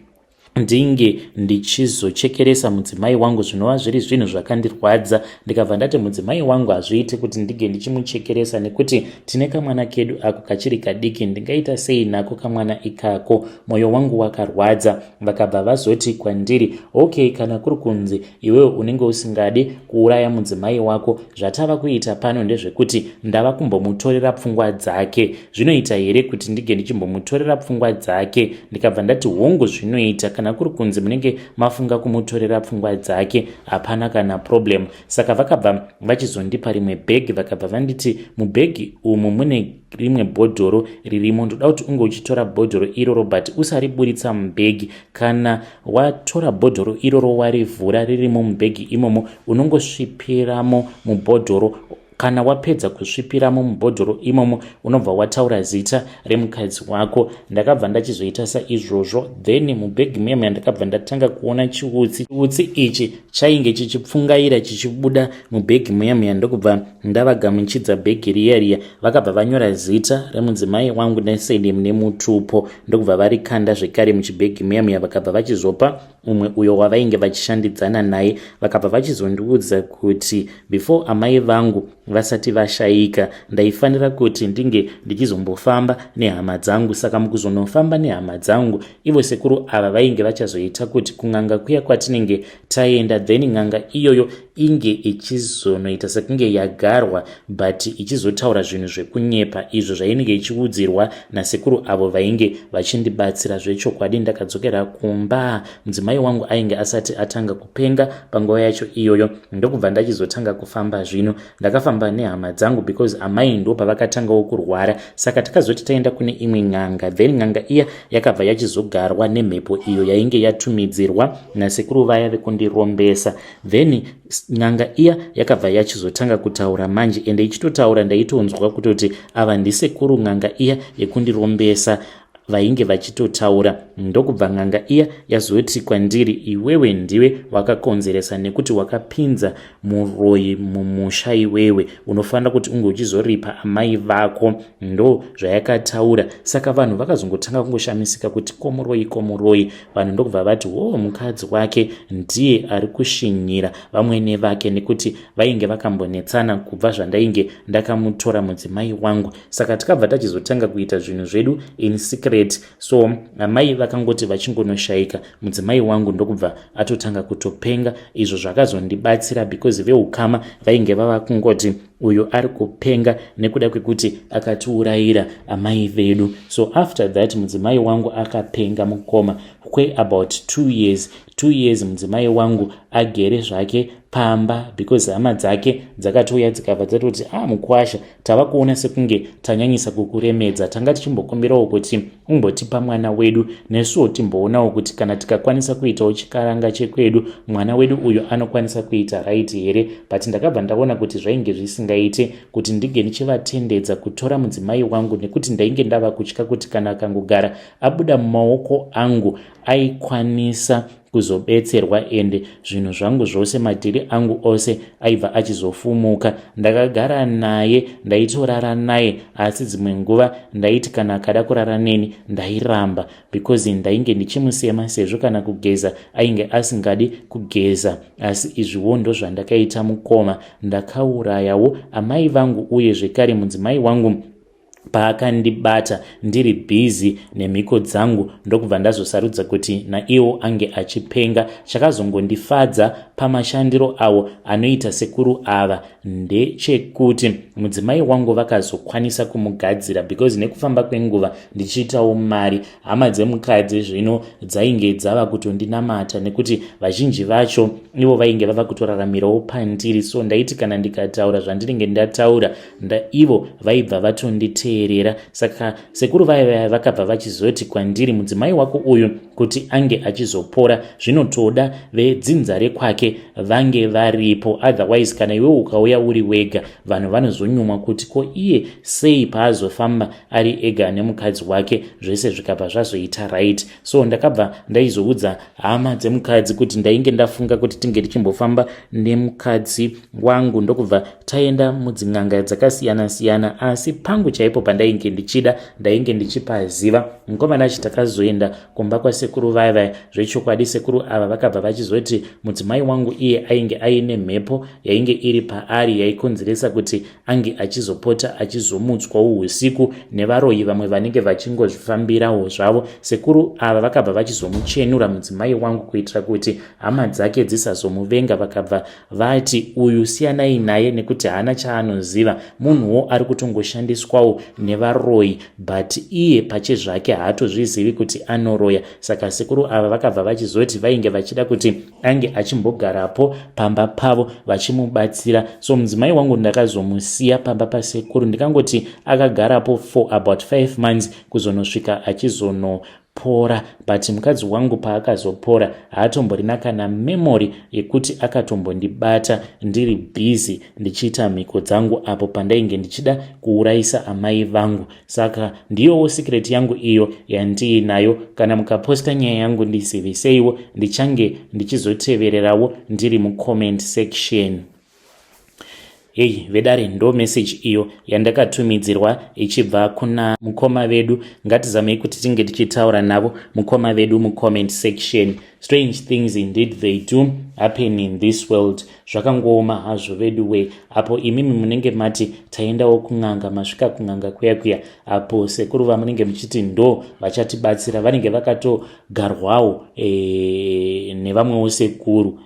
ndinge ndichizochekeresa mudzimai wangu, zvinova zviri zvinhu zvakandirwadza. Ndikabva ndati mudzimai wangu hazviiti kuti ndinge ndichimuchekeresa, nekuti tine kamwana kedu ako kachiri kadiki. Ndingaita sei nako kamwana ikako? Mwoyo wangu wakarwadza. Vakabva vazoti kwandiri, okay, kana kuri kunzi iwewe unenge usingadi kuuraya mudzimai wako, zvatava kuita pano ndezvekuti ndava kumbomutorera pfungwa dzake. Zvinoita here kuti ndinge ndichimbomutorera pfungwa dzake? Ndikabva ndati hongu, zvinoita. Kana kuri kunzi munenge mafunga kumutorera pfungwa dzake, hapana kana problem. Saka vakabva vachizondipa rimwe bhegi. Vakabva vanditi, mubhegi umu mune rimwe bhodhoro ririmo. Ndoda kuti unge uchitora bhodhoro iroro, but usariburitsa mubhegi. Kana watora bhodhoro iroro, warivhura, ririmo mubhegi imomo, unongosvipiramo mubhodhoro. Kana wapedza kusvipiramo mubhodhoro imomo, unobva wataura zita remukadzi wako. Ndakabva ndachizoita saizvozvo. Then mubhegi muyamo ndakabva ndatanga kuona chiutsi. Chiutsi ichi chainge chichipfungaira chichibuda mubhegi muya muya. Ndokubva ndavagamuchidza bhegi riya riya. Vakabva vanyora zita remudzimai wangu nesurname nemutupo, ndokubva varikanda zvekare muchibhegi muya muya. Vakabva vachizopa umwe uyo wavainge vachishandidzana naye. Vakabva vachizondiudza kuti before amai vangu vasati vashayika, ndaifanira kuti ndinge ndichizombofamba nehama dzangu. Saka mukuzonofamba nehama dzangu, ivo sekuru ava vainge vachazoita kuti kun'anga kuya kwatinenge taenda, then n'anga iyoyo inge ichizonoita sekunge yagarwa, but ichizotaura zvinhu zvekunyepa izvo zvainenge ichiudzirwa nasekuru avo vainge vachindibatsira. Zvechokwadi, ndakadzokera kumba, mudzimai wangu ainge asati atanga kupenga panguva yacho iyoyo. Ndokubva ndachizotanga kufamba. Zvino ndakafamba nehama dzangu because amai ndo pavakatangawo kurwara. Saka takazoti taenda kune imwe n'anga, then n'anga iya yakabva yachizogarwa nemhepo iyo yainge yatumidzirwa nasekuru vaya vekundirombesa. Then n'anga iya yakabva yachizotanga kutaura manje, ende ichitotaura ndaitonzwa kutoti ava ndisekuru n'anga iya yekundirombesa vainge vachitotaura. Ndokubva n'anga iya yazoti kwandiri, iwewe ndiwe wakakonzeresa, nekuti wakapinza muroyi mumusha. Iwewe unofanira kuti unge uchizoripa amai vako. Ndo zvayakataura. Saka vanhu vakazongotanga kungoshamisika kuti komuroyi, komuroyi. Vanhu ndokubva vati, wo, mukadzi wake ndiye ari kushinyira vamwene vake, nekuti vainge vakambonetsana kubva zvandainge ndakamutora mudzimai wangu. Saka takabva tachizotanga kuita zvinhu zvedu in secret. So amai vakangoti vachingonoshayika, mudzimai wangu ndokubva atotanga kutopenga, izvo zvakazondibatsira because veukama vainge vava kungoti uyo ari kupenga nekuda kwekuti akatiurayira amai vedu. So after that, mudzimai wangu akapenga, mukoma, kweabout 2 years. 2 years mudzimai wangu agere zvake pamba, because hama dzake dzakatouya dzikabva dzatoti, ah, mukwasha, tava kuona sekunge tanyanyisa kukuremedza. Tanga tichimbokumbirawo kuti umbotipa mwana wedu, nesuwo timboonawo kuti kana tikakwanisa kuitawo chikaranga chekwedu, mwana wedu uyu anokwanisa kuita right here. But ndakabva ndaona kuti zvainge zvisingaite kuti ndinge ndichivatendedza kutora mudzimai wangu, nekuti ndainge ndava kutya kuti kana akangogara abuda mumaoko angu, aikwanisa kuzobetserwa, ende zvinhu zvangu zvose, madhiri angu ose aibva achizofumuka. Ndakagara naye, ndaitorara naye, asi dzimwe nguva ndaiti kana akada kurara neni ndairamba, because ndainge ndichimusema, sezvo kana kugeza ainge asingadi kugeza. Asi izviwo ndozvandakaita, mukoma. Ndakaurayawo amai vangu, uye zvekare mudzimai wangu paakandibata ndiri busy nemhiko dzangu, ndokubva ndazosarudza kuti naiwo ange achipenga. Chakazongondifadza pamashandiro avo anoita sekuru ava ndechekuti mudzimai wangu vakazokwanisa kumugadzira, because nekufamba kwenguva ndichiitawo mari, hama dzemukadzi zvino dzainge dzava kutondinamata, nekuti vazhinji vacho ivo vainge vava kutoraramirawo pandiri. So ndaiti kana ndikataura zvandinenge ndataura, ivo vaibva vatonditeerera. ndakateerera. Saka sekuru vaya vaya vakabva vachizoti kwandiri, mudzimai wako uyu kuti ange achizopora zvinotoda vedzinza rekwake vange varipo, otherwise kana iwe ukauya uri wega, vanhu vanozonyumwa kuti ko iye sei paazofamba ari ega nemukadzi wake, zvese zvikabva zvazoita right. So ndakabva ndaizoudza hama dzemukadzi kuti ndainge ndafunga kuti tinge tichimbofamba nemukadzi wangu, ndokubva taenda mudzin'anga dzakasiyana-siyana, asi pangu chaipo pandainge ndichida ndainge ndichipaziva. Mukomana achi takazoenda kumba kwasekuru vaya vaya. Zvechokwadi sekuru ava vakabva vachizoti mudzimai wangu iye ainge aine mhepo yainge iri paari yaikonzeresa kuti ange achizopota achizomutswawo usiku nevaroyi vamwe vanenge vachingozvifambirawo zvavo. Sekuru ava vakabva vachizomuchenura mudzimai wangu kuitira kuti hama dzake dzisazomuvenga. Vakabva vati uyu siyanai naye nekuti haana chaanoziva, munhuwo ari kutongoshandiswawo nevaroyi, but iye pachezvake haatozvizivi kuti anoroya. Saka sekuru ava vakabva vachizoti vainge vachida kuti ange achimbogarapo pamba pavo vachimubatsira. So mudzimai wangu ndakazomusiya pamba pasekuru, ndikangoti akagarapo for about 5 months kuzonosvika achizonopora. But mukadzi wangu paakazopora haatomborina kana memory yekuti akatombondibata ndiri busy ndichiita mhiko dzangu apo pandainge ndichida kuurayisa amai vangu. Saka ndiyowo secret yangu iyo yandiinayo. Kana mukaposta nyaya yangu ndiziviseiwo, ndichange ndichizotevererawo ndiri mucomment section. Hei vedare, ndo message iyo yandakatumidzirwa ichibva kuna mukoma vedu. Ngatizamei kuti tinge tichitaura navo mukoma vedu mucomment section. Strange things indeed, they do happen in this world. Zvakangooma hazvo vedu we. Apo imimi munenge mati taendawo kun'anga, masvika kun'anga kuya kuya, apo sekuru vamunenge muchiti ndo vachatibatsira vanenge vakatogarwawo nevamwewo sekuru.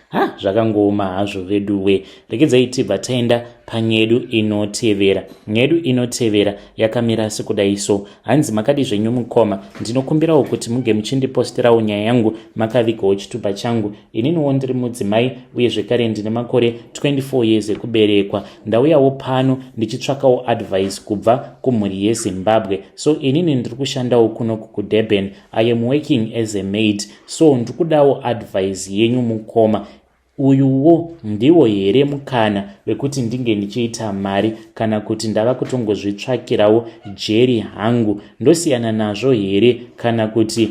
Ha, zvakangooma hazvo vedu we. Regedzai tibva taenda panyedu inotevera. Nyedu inotevera yakamira sekudai so. Hanzi, makadi zvenyu mukoma? Ndinokumbirawo kuti muge muchindiposterawo nyaya yangu makavigawo chitupa changu. Ininiwo ndiri mudzimai uye zvekare ndine makore 24 years ekuberekwa. Ndauyawo pano ndichitsvakawo advice kubva kumhuri yeZimbabwe. So inini ndiri kushandawo kunoku kuDurban. I am working as a maid, so ndiri kudawo advice yenyu mukoma. Uyuwo ndiwo here mukana wekuti ndinge ndichiita mari, kana kuti ndava kutongozvitsvakirawo jeri hangu? Ndosiyana nazvo here, kana kuti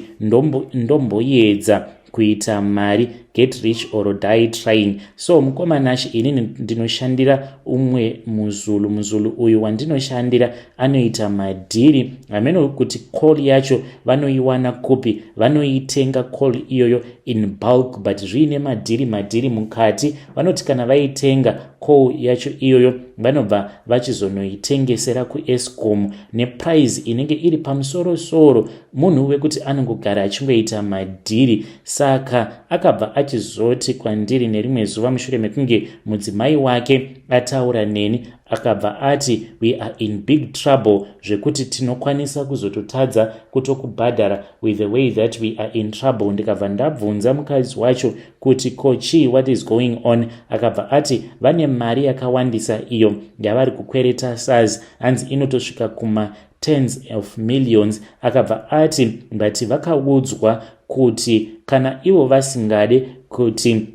ndomboedza kuita mari, get rich or die trying? So mukoma Nash, inini ndinoshandira umwe muZulu. MuZulu uyu wandinoshandira anoita madhiri, hameno kuti coal yacho vanoiwana kupi. Vanoitenga coal iyoyo in bulk, but zviine madhiri madhiri mukati. Vanoti kana vaitenga coal yacho iyoyo, vanobva vachizonoitengesera kuEscom neprice inenge iri pamusorosoro. Munhu wekuti anongogara achingoita madhiri. Saka akabva achizoti kwandiri nerimwe zuva, mushure mekunge mudzimai wake ataura neni, akabva ati we are in big trouble zvekuti tinokwanisa kuzototadza kutokubhadhara with the way that we are in trouble. Ndikabva ndabvunza mukadzi wacho kuti kochii, what is going on? Akabva ati vane mari yakawandisa iyo yavari kukwereta SARS, hanzi inotosvika kuma tens of millions. Akabva ati but vakaudzwa kuti kana ivo vasingade kuti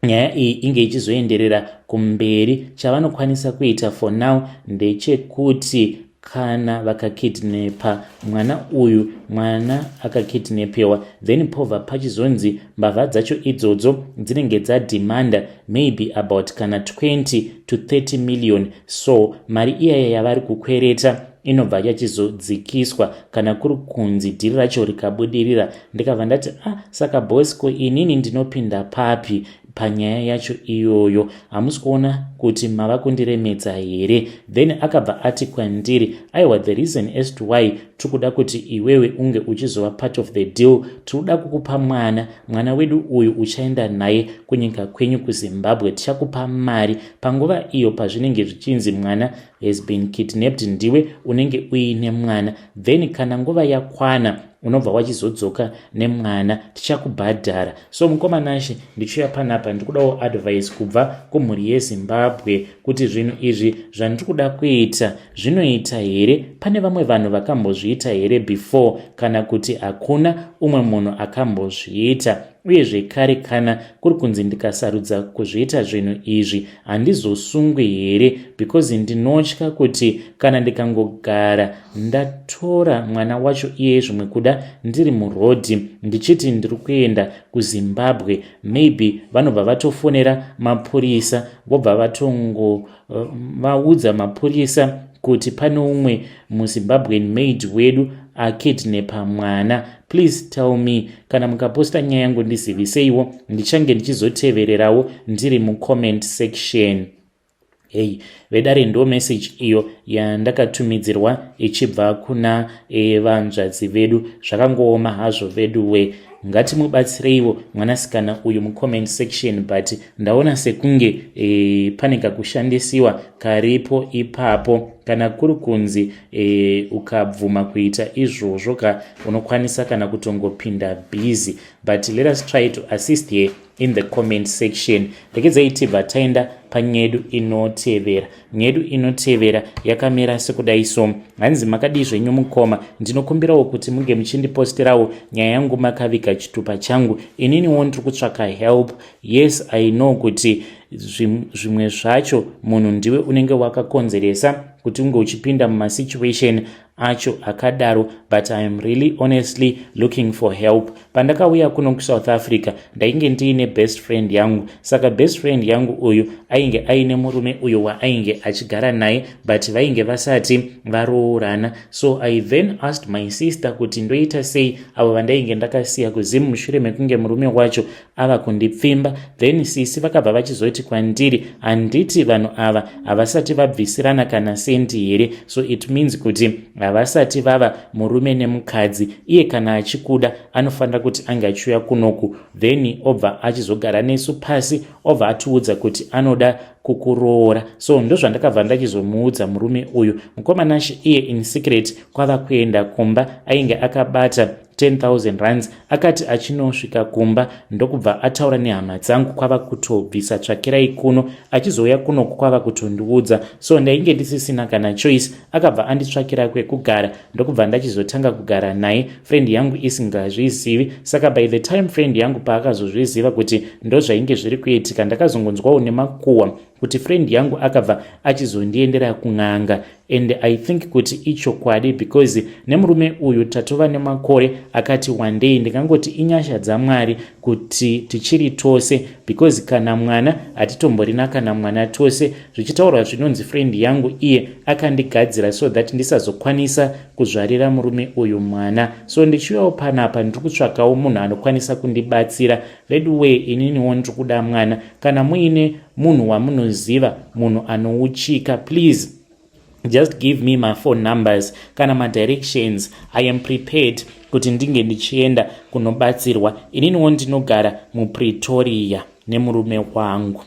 nyaya iyi inge ichizoenderera kumberi, chavanokwanisa kuita for now ndechekuti kana vakakidnepa mwana uyu, mwana akakidnepewa, then povha pachizonzi mbavha dzacho idzodzo dzinenge dzadhimanda maybe about kana 20 to 30 million. So mari iyaya yavari kukwereta inobva yachizodzikiswa kana kuri kunzi dhiri racho rikabudirira. Ndikabva ndati, ah, saka bosco, inini ndinopinda papi panyaya yacho iyoyo? Hamusi kuona kuti mava kundiremedza here? Then akabva ati kwandiri, aiwa, the reason as to why tiri kuda kuti iwewe unge uchizova part of the deal, tiri kuda kukupa mwana. Mwana wedu uyu uchaenda naye kunyika kwenyu kuZimbabwe. Tichakupa mari panguva iyo pazvinenge zvichinzi mwana has been kidnapped. Ndiwe unenge uine mwana. Then kana nguva yakwana Unobva wachizodzoka nemwana, tichakubhadhara. So mukoma Nashe, ndichiuya panapa ndikudawo advice kubva kumhuri yeZimbabwe kuti zvinhu izvi zvandiri kuda kuita zvinoita here? Pane vamwe vanhu vakambozviita here before, kana kuti hakuna umwe munhu akambozviita? Uye zvekare, kana kuri kunzi ndikasarudza kuzviita zvinhu izvi, handizosungwi here? Because ndinotya kuti kana ndikangogara ndatora mwana wacho iye, zvimwe kuda ndiri murodhi ndichiti ndiri kuenda kuZimbabwe, maybe vanobva vatofonera mapurisa, vobva vatongovaudza mapurisa kuti pane umwe muZimbabwean maid wedu akidnapa mwana. Please tell me. Kana mukaposta nyaya yangu, ndiziviseiwo, ndichange ndichizotevererawo ndiri mucomment section. Hei vedare, ndo message iyo yandakatumidzirwa ichibva kuna vanzvadzi vedu. Zvakangooma hazvo vedu we. Ngatimubatsireiwo mwanasikana uyu mucomment section, but ndaona sekunge pane kakushandisiwa karipo ipapo. Kana kuri kunzi ukabvuma kuita izvozvo ka, unokwanisa kana kutongopinda busy, but let us try to assist here in the comment section. Rekedzai tibva taenda panyedu inotevera. Nyedu inotevera yakamira sekudai so. Hanzi, "Makadii zvenyu mukoma? Ndinokumbirawo kuti munge muchindiposterawo nyaya yangu makaviga chitupa changu. Ininiwo ndiri kutsvaka help. Yes, I know kuti zvimwe zvacho munhu ndiwe unenge wakakonzeresa kuti unge uchipinda mumasituation acho akadaro, but I am really honestly looking for help. Pandakauya kuno kuSouth Africa, ndainge ndiine best friend yangu. Saka best friend yangu uyu ainge aine murume uyo waainge achigara naye, but vainge vasati varoorana. So I then asked my sister kuti ndoita sei, avo vandainge ndakasiya kuZimu mushure mekunge murume wacho ava kundipfimba. Then sisi vakabva vachizoti kwandiri, 'Handiti vanhu ava havasati vabvisirana kana sendi here? So it means kuti havasati vava murume nemukadzi. Iye kana achikuda, anofanira kuti ange achiuya kunoku, then obva achizogara nesu pasi, obva atiudza kuti anoda kukuroora.' So ndozvandakabva ndachizomuudza murume uyu, mukoma Nashe. Iye in secret kwava kuenda kumba, ainge akabata 10,000 rands. Akati achinosvika kumba, ndokubva ataura nehama dzangu, kwava kutobvisa tsvakirai kuno. Achizouya kunoku, kwava kutondiudza. So ndainge ndisisina kana choice. Akabva anditsvakira kwekugara, ndokubva ndachizotanga kugara naye, friend yangu isingazvizivi. Saka by the time friend yangu paakazozviziva kuti ndozvainge zviri kuitika, ndakazongonzwawo nemakuhwa kuti friend yangu akabva achizondiendera kun'anga, and I think kuti ichokwadi, because nemurume uyu tatova nemakore akati wandei. Ndingangoti inyasha dzaMwari kuti tichiri tose, because kana mwana hatitomborina kana mwana tose. Zvichitaurwa zvinonzi friend yangu iye akandigadzira so that ndisazokwanisa kuzvarira murume uyu mwana. So ndichiuyawo panapa, ndiri kutsvakawo munhu anokwanisa kundibatsira. Veduwee, ininiwo ndiri kuda mwana. Kana muine munhu wamunoziva, munhu anouchika, please just give me my phone numbers kana madirections. I am prepared kuti ndinge ndichienda kunobatsirwa. Ininiwo ndinogara muPretoria nemurume wangu."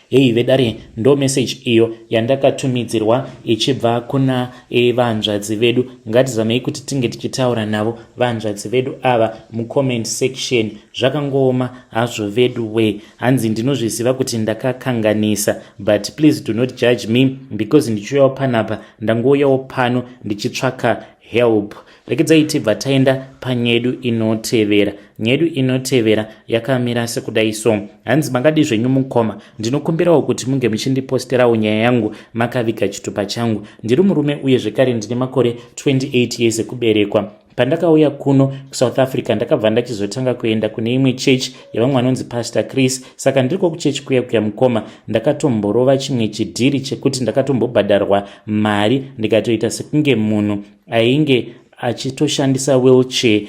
Hei vedare, ndo message iyo yandakatumidzirwa ichibva kuna vanzvadzi vedu. Ngatizamei kuti tinge tichitaura navo vanzvadzi vedu ava mucomment section. Zvakangooma hazvo vedu we. Hanzi, "Ndinozviziva kuti ndakakanganisa, but please do not judge me because ndichiuyawo panapa, ndangouyawo pano ndichitsvaka help." Rekedzai tibva taenda panyedu inotevera. Nyedu inotevera yakamira sekudai so. Hanzi, "Makadi zvenyu mukoma? Ndinokumbirawo kuti munge muchindiposterawo nyaya yangu makaviga chitupa changu. Ndiri murume uye zvekare ndine makore 28 years ekuberekwa. Pandakauya kuno kuSouth Africa, ndakabva ndachizotanga kuenda kune imwe chechi yevamwe vanonzi Pastor Chris. Saka ndiriko kuchechi kuya kuya, mukoma, ndakatomborova chimwe chidhiri chekuti ndakatombobhadharwa mari, ndikatoita sekunge munhu ainge achitoshandisa wheelchair,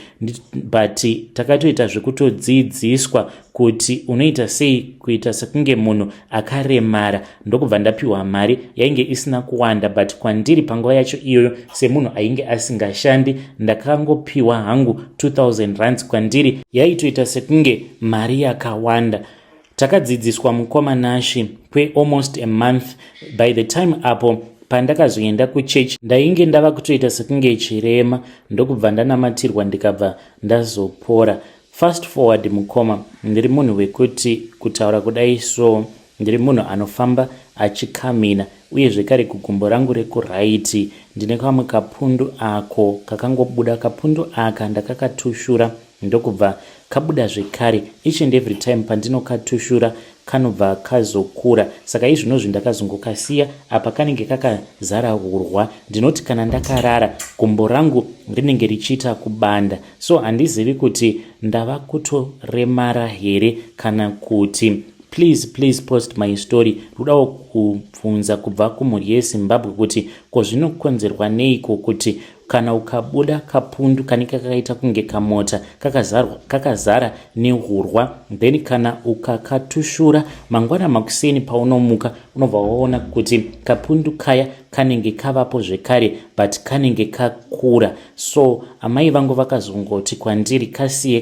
but takatoita zvekutodzidziswa kuti unoita sei kuita sekunge munhu akaremara. Ndokubva ndapiwa mari yainge isina kuwanda, but kwandiri panguva yacho iyoyo, semunhu ainge asingashandi, ndakangopiwa hangu 2000 rands. Kwandiri yaitoita sekunge mari yakawanda. Takadzidziswa, mukoma Nashi, kwealmost a month. By the time apo Pandakazoenda kuchechi ndainge ndava kutoita sekunge chirema, ndokubva ndanamatirwa ndikabva ndazopora. Fast forward mukoma, ndiri munhu wekuti kutaura kudai so ndiri munhu anofamba achikamina, uye zvekare kugumbo rangu rekuraiti ndine kamwe kapundu ako kakangobuda. Kapundu aka ndakakatushura ndokubva kabuda zvekare. Each and every time pandinokatushura kanobva kazokura, saka izvinozvi ndakazongokasiya apa kanenge kakazara hurwa. Ndinoti kana ndakarara gumbo rangu rinenge richiita kubanda, so handizivi kuti ndava kutoremara here kana kuti. Please, please post my story. Rudawo kubvunza kubva kumhuri yeZimbabwe kuti ko zvinokonzerwa neiko kuti kana ukabuda kapundu kanenge kakaita kunge kamota kakazara nehurwa, then kana ukakatushura mangwana makuseni paunomuka unobva waona kuti kapundu kaya kanenge kavapo zvekare, but kanenge kakura? So amai vangu vakazongoti kwandiri kasiye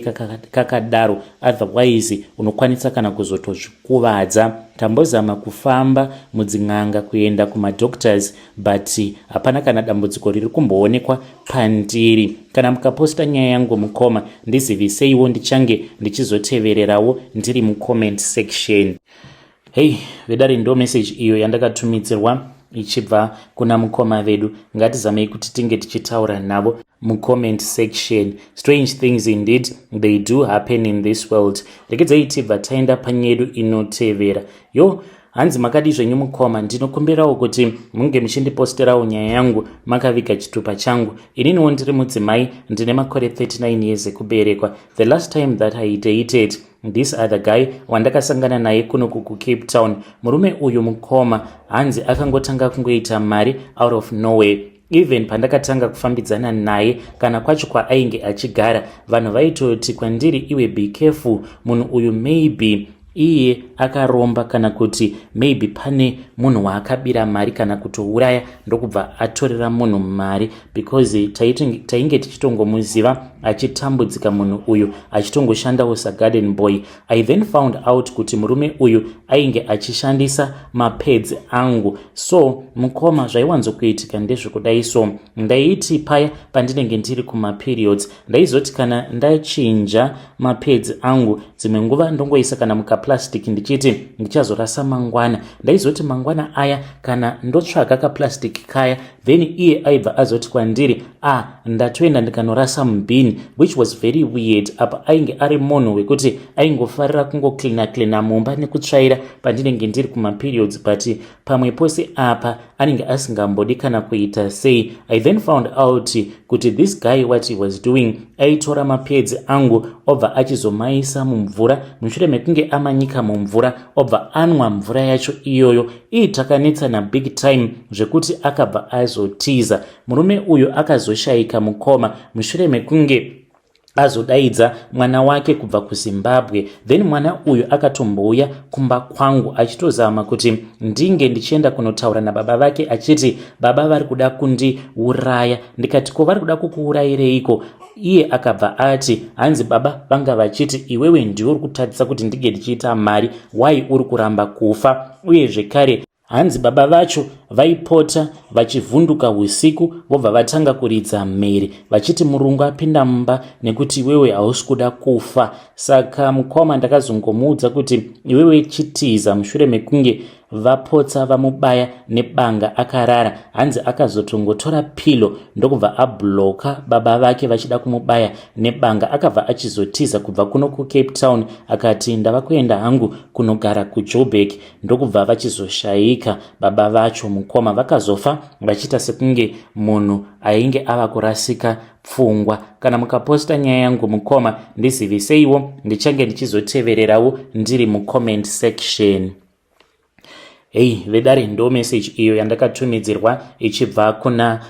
kakadaro, otherwise unokwanisa kana kuzotozvikuvadza. Tambozama kufamba mudzin'anga, kuenda kumadoctors, but hapana kana dambudziko riri kumboonekwa pandiri. Kana mukaposta nyaya yangu mukoma, ndiziviseiwo, ndichange ndichizotevererawo ndiri mucomment section. Hei vedare, ndo message iyo yandakatumidzirwa ichibva kuna mukoma vedu. Ngatizamei kuti tinge tichitaura navo mucomment section. Strange things indeed, they do happen in this world. Rekedzai tibva taenda panyedu inotevera. Yo, hanzi makadi zvenyu mukoma, ndinokumbirawo kuti munge muchindiposterawo nyaya yangu makaviga chitupa changu. Ininiwo ndiri mudzimai, ndine makore 39 years ekuberekwa. The last time that I dated this other guy wandakasangana naye kunoku kuCape Town, murume uyu mukoma, hanzi akangotanga kungoita mari out of nowhere. Even pandakatanga kufambidzana naye, kana kwacho kwaainge achigara, vanhu vaitoti kwandiri, "Iwe, be careful, munhu uyu maybe iye akaromba, kana kuti maybe pane munhu waakabira mari kana kutouraya ndokubva atorera munhu mari," because tainge tichitongomuziva achitambudzika munhu uyu, achitongoshandawo sagarden boy. I then found out kuti murume uyu ainge achishandisa mapads angu. So mukoma, zvaiwanzokuitika ndezvekudai so: ndaiti paya pandinenge ndiri kumaperiods, ndaizoti kana ndachinja mapads angu, dzimwe nguva ndongoisa kana mukaplastic ndichiti ndichazorasa mangwana. Ndaizoti mangwana aya kana ndotsvaga kaplastic kaya, then iye aibva azoti kwandiri, "Ah, ndatoenda ndikanorasa mubin," which was very weird. Apa ainge ari munhu wekuti aingofarira kungocleana cleana mumba nekutsvaira pandinenge ndiri kumaperiods, but pamwe pose apa anenge asingambodi kana kuita sei. I then found out kuti this guy, what he was doing, aitora mapads angu obva achizomaisa mumvura. Mushure mekunge amanyika mumvura, obva anwa mvura yacho iyoyo. Ii, takanetsana big time zvekuti akabva azotiza. Murume uyu akazoshayika mukoma, mushure mekunge azodaidza mwana wake kubva kuZimbabwe. Then mwana uyu akatombouya kumba kwangu achitozama kuti ndinge ndichienda kunotaura nababa vake, achiti baba vari kuda kundiuraya. Ndikati, "Ko vari kuda kukuurayireiko?" Iye akabva ati, hanzi baba vanga vachiti, "Iwewe ndiwe uri kutadzisa kuti ndinge ndichiita mari, wai uri kuramba kufa?" Uye zvekare hanzi baba vacho vaipota vachivhunduka usiku, vobva vatanga kuridza mhere vachiti murungu apinda mumba nekuti iwewe hausi kuda kufa. Saka mukoma, ndakazongomuudza kuti, "Iwewe chitiza," mushure mekunge vapotsa vamubaya nebanga akarara. Hanzi akazotongotora pillow ndokubva ablocka baba vake vachida kumubaya nebanga. Akabva achizotiza kubva kuno kuCape Town, akati, "Ndava kuenda hangu kunogara kuJoburg," ndokubva vachizoshayika baba vacho mukoma. Vakazofa vachiita sekunge munhu ainge ava kurasika pfungwa. Kana mukaposta nyaya yangu mukoma, ndiziviseiwo, ndichange ndichizotevererawo ndiri mucomment section. Hei vedare, ndo message iyo yandakatumidzirwa ichibva kuna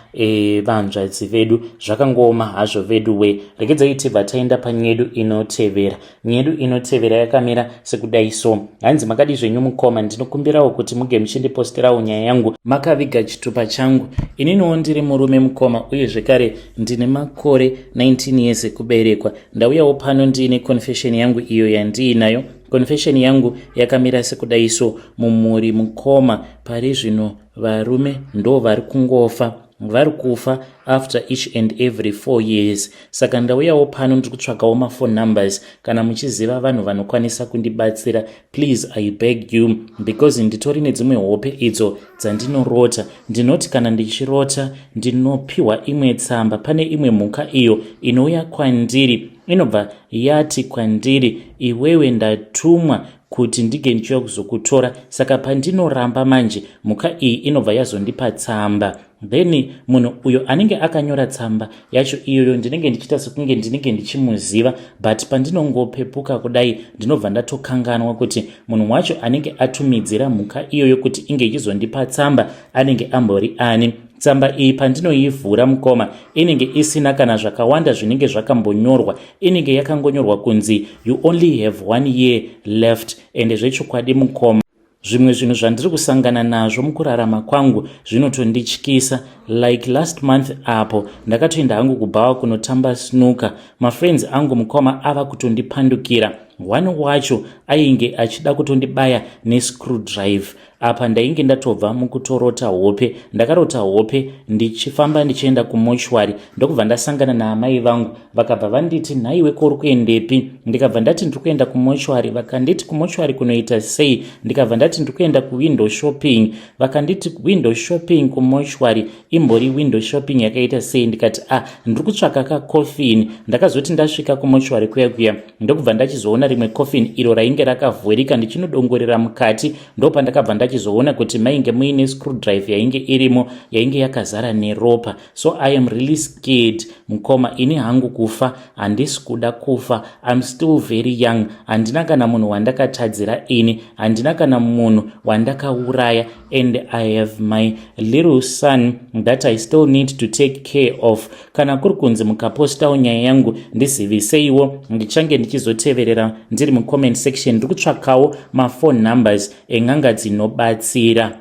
vanzvadzi vedu. Zvakangooma hazvo vedu we. Regedzai tibva taenda panyedu inotevera. Nyedu inotevera yakamira sekudai so: hanzi makadi zvenyu mukoma, ndinokumbirawo kuti muge muchindiposterawo nyaya yangu makaviga chitupa changu. Ininiwo ndiri murume mukoma, uye zvekare ndine makore 19 years ekuberekwa. Ndauyawo pano ndiine confession yangu iyo yandiinayo. Confession yangu yakamira sekudai so, mumhuri mukoma, pari zvino varume ndo vari kungofa, vari kufa after each and every 4 years. Saka ndauyawo pano, ndiri kutsvakawo maphone numbers. Kana muchiziva vanhu vanokwanisa kundibatsira, please, I beg you, because nditori nedzimwe hope idzo dzandinorota. Ndinoti kana ndichirota, ndinopiwa imwe tsamba. Pane imwe mhuka iyo inouya kwandiri, inobva yati kwandiri, "Iwewe, ndatumwa kuti ndinge ndichiuya kuzokutora." Saka pandinoramba manje, mhuka iyi inobva yazondipa tsamba. Then munhu uyo anenge akanyora tsamba yacho iyoyo, ndinenge ndichiita sekunge ndinenge ndichimuziva, but pandinongopepuka kudai, ndinobva ndatokanganwa kuti munhu wacho anenge atumidzira mhuka iyoyo kuti inge ichizondipa tsamba anenge ambori ani. Tsamba iyi pandinoivhura mukoma, inenge isina kana zvakawanda zvinenge zvakambonyorwa. Inenge yakangonyorwa kunzi, "You only have one year left." Ende zvechokwadi mukoma, zvimwe zvinhu zvandiri kusangana nazvo mukurarama kwangu zvinotondityisa. Like last month apo ndakatoenda hangu kubhawa kunotamba snooker. Mafriends angu mukoma ava kutondipandukira. One wacho ainge achida kutondibaya nescrewdrive. Apa ndainge ndatobva mukutorota hope. Ndakarota hope ndichifamba ndichienda kumochwari, ndokubva ndasangana naamai vangu. Vakabva vanditi, "Nhaiwe, kuri kuendepi?" Ndikabva ndati, "Ndiri kuenda kumochwari." Vakanditi, "Kumochwari kunoita sei?" Ndikabva ndati, "Ndiri kuenda kuwindow shopping." Vakanditi, "Window shopping kumochwari imbori window shopping yakaita sei?" Ndikati, "A ah, ndiri kutsvaka kacoffin." Ndakazoti ndasvika kumochwari kuya kuya, ndokubva ndachizoona rimwe coffin iro rainge rakavhurika. Ndichinodongorera mukati, ndopandakabva ndachizoona kuti mainge muine screwdrive yainge irimo, yainge yakazara neropa. So I am really scared mukoma. Ini hangu kufa handisi kuda kufa. I'm still very young. Handina kana munhu wandakatadzira ini, handina kana munhu wandakauraya, and I have my little son that I still need to take care of. Kana kuri kunzi mukapostawo nyaya yangu, ndiziviseiwo, ndichange ndichizoteverera ndiri mucomment section. Ndiri kutsvakawo maphone numbers en'anga dzinobatsira.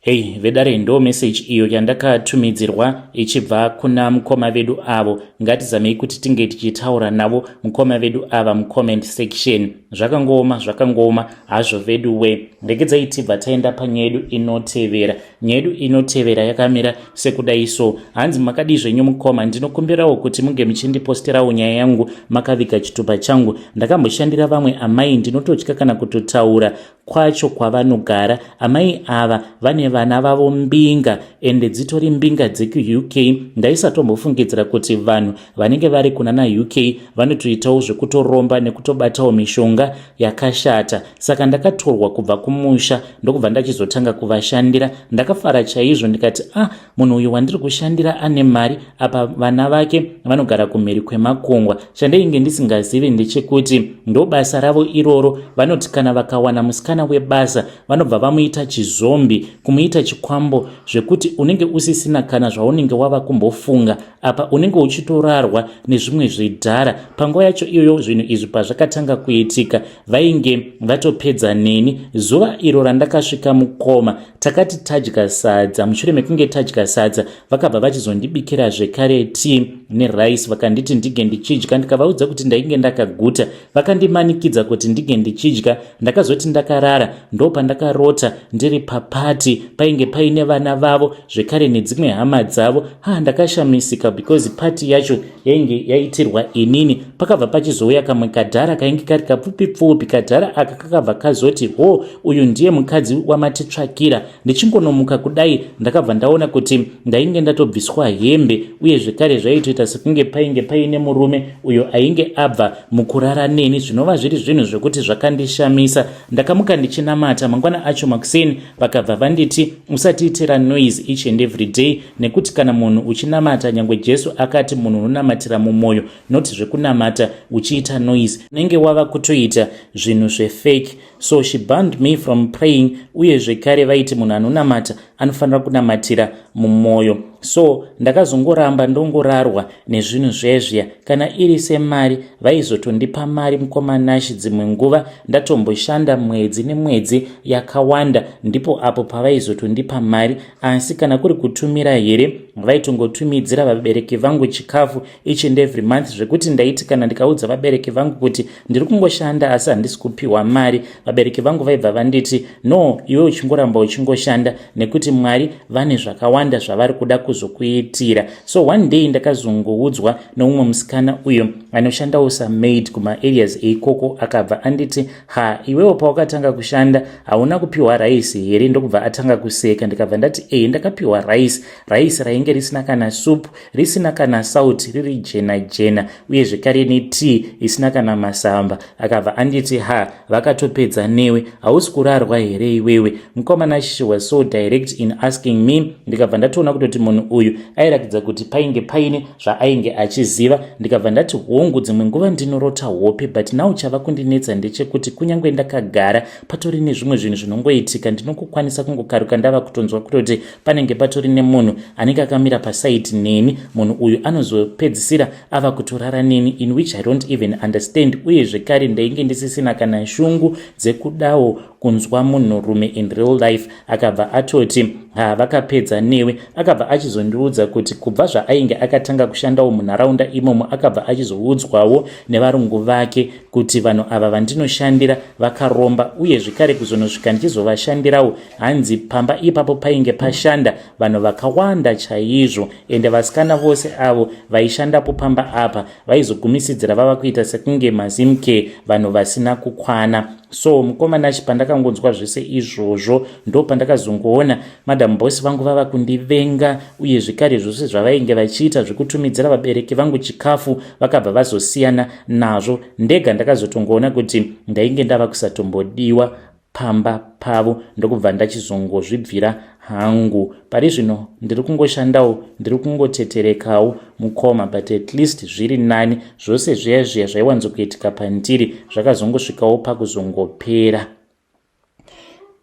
Hei vedare, ndo meseji iyo yandakatumidzirwa ichibva kuna mukoma vedu avo. Ngatizamei kuti tinge tichitaura navo mukoma vedu ava mucomment section. Zvakangooma, zvakangooma hazvo vedu we. Regedzai tibva taenda panyaya yedu inotevera. Nyaya yedu inotevera yakamira sekudai so. Hanzi, "Makadii zvenyu mukoma? Ndinokumbirawo kuti munge muchindiposterawo nyaya yangu makaviga chitupa changu. Ndakamboshandira vamwe amai, ndinototya kana kutotaura kwacho kwavanogara. Amai ava vane vana vavo mbinga, ende dzitori mbinga dzekuUK. Ndaisatombofungidzira kuti vanhu vanenge vari kuna naUK vanotoitawo zvekutoromba nekutobatawo mishonga yakashata. Saka ndakatorwa kubva kumusha, ndokubva ndachizotanga kuvashandira. Ndakafara chaizvo, ndikati, 'Ah, munhu uyu wandiri kushandira ane mari, apa vana vake vanogara kumhiri kwemakungwa.' Chandainge ndisingazivi ndechekuti ndo basa ravo iroro. Vanoti kana vakawana musikana webasa, vanobva vamuita chizombie, kumuita chikwambo, zvekuti unenge usisina kana zvaunenge wava kumbofunga. Apa unenge uchitorarwa nezvimwe zvidhara." Panguva yacho iyoyo, zvinhu izvi pazvakatanga kuitika, vainge vatopedza neni. Zuva iro randakasvika mukoma, takati tadya sadza. Mushure mekunge tadya sadza, vakabva vachizondibikira zvekare tea nerice. Vakanditi ndinge ndichidya. Ndikavaudza kuti ndainge ndakaguta. Vakandimanikidza kuti ndinge ndichidya. Ndakazoti ndakarara, ndopandakarota ndiri paparty. Painge paine vana vavo zvekare nedzimwe hama dzavo. Ha, ndakashamisika because party yacho yainge yaitirwa inini. Pakabva pachizouya kamwe kadhara kainge kari kapfupi pfupi. Kadhara aka kakabva kazoti, "Ho, uyu ndiye mukadzi wamatitsvakira." Ndichingonomuka kudai, ndakabva ndaona kuti ndainge ndatobviswa hembe, uye zvekare zvaitoita sekunge painge paine murume uyo ainge abva mukurara neni, zvinova zviri zvinhu zvekuti zvakandishamisa. Ndakamuka ndichinamata. Mangwana acho makuseni, vakabva vanditi, 'Usatiitira noise each and every day, nekuti kana munhu uchinamata, nyange Jesu akati munhu unonamatira mumwoyo, noti zvekunamata uchiita noise, unenge wava kutoita zvinhu zvefake.' So she banned me from praying. Uye zvekare vaiti munhu anonamata anofanira kunamatira mumwoyo. So ndakazongoramba ndongorarwa nezvinhu zvezviya. Kana iri semari, vaizotondipa mari mukomanashi. Dzimwe nguva ndatomboshanda mwedzi nemwedzi yakawanda, ndipo apo pavaizotondipa mari. Asi kana kuri kutumira here, Vaitongotumidzira vabereki vangu chikafu each and every month, zvekuti ndaiti kana ndikaudza vabereki vangu kuti ndiri kungoshanda asi handisi kupiwa mari, vabereki vangu vaibva vanditi, "No, iwe uchingoramba uchingoshanda nekuti Mwari vane zvakawanda zvavari kuda kuzokuitira." So one day ndakazongoudzwa neumwe musikana uyo anoshandawo samaid kumaareas eikoko. Akabva anditi, "Ha, iwewo pawakatanga kushanda hauna kupiwa raisi here?" Ndokubva atanga kuseka. Ndikabva ndati, "E, ndakapiwa raisi, raisi rainge risina kana supu, risina kana sauti, riri jena jena, uye zvekare netii isina kana masamba." Akabva anditi, "Ha, vakatopedza newe. Hausi kurarwa here iwewe?" Mukomana, she was so direct in asking me. Ndikabva ndatoona kutoti munhu uyu airatidza kuti painge paine zvaainge achiziva. Ndikabva ndati, "Hongu, dzimwe nguva ndinorota hope, but now chava kundinetsa ndechekuti kunyange ndakagara, patori nezvimwe zvinhu zvinongoitika. Ndinokukwanisa kungokaruka ndava kutonzwa kutoti panenge patori nemunhu anenge akamira paside neni. Munhu uyu anozopedzisira ava kutorara neni, in which I don't even understand. Uye zvekare ndainge ndisisina kana shungu dzekudawo kunzwa munhurume in real life." Akabva atoti, "Ha, vakapedza newe." Akabva achizondiudza kuti kubva zvaainge akatanga kushandawo munharaunda imomo, akabva achizoudzwawo nevarungu vake kuti vanhu ava vandinoshandira vakaromba. Uye zvekare kuzonosvika ndichizovashandirawo, hanzi pamba ipapo painge pashanda vanhu vakawanda chaizvo, ende vasikana vose avo vaishandapo pamba apa vaizogumisidzira vava kuita sekunge mazimke, vanhu vasina kukwana. So mukomanachi, pandakangonzwa zvese izvozvo, ndo pandakazongoona Madam Boss vangu vava kundivenga. Uye zvekare zvose zvavainge vachiita zvekutumidzira vabereki vangu chikafu vakabva vazosiyana nazvo. Ndega ndakazotongoona kuti ndainge ndava kusatombodiwa pamba pavo, ndokubva ndachizongozvibvira hangu. Pari zvino ndiri kungoshandawo, ndiri kungoteterekawo, mukoma, but at least zviri nani. Zvose zviya zviya zvaiwanzokuitika pandiri zvakazongosvikawo pakuzongopera.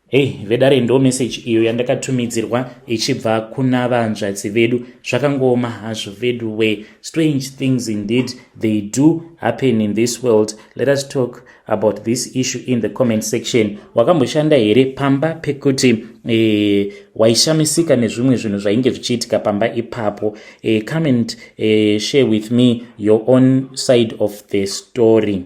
Hei vedare, ndo meseji iyo yandakatumidzirwa ichibva kuna vanzvadzi vedu. Zvakangooma hazvo vedu we. Strange things indeed, they do happen in this world. Let us talk about this issue in the comment section. Wakamboshanda here pamba pekuti waishamisika nezvimwe zvinhu zvainge zvichiitika pamba ipapo? Comment, share with me your own side of the story.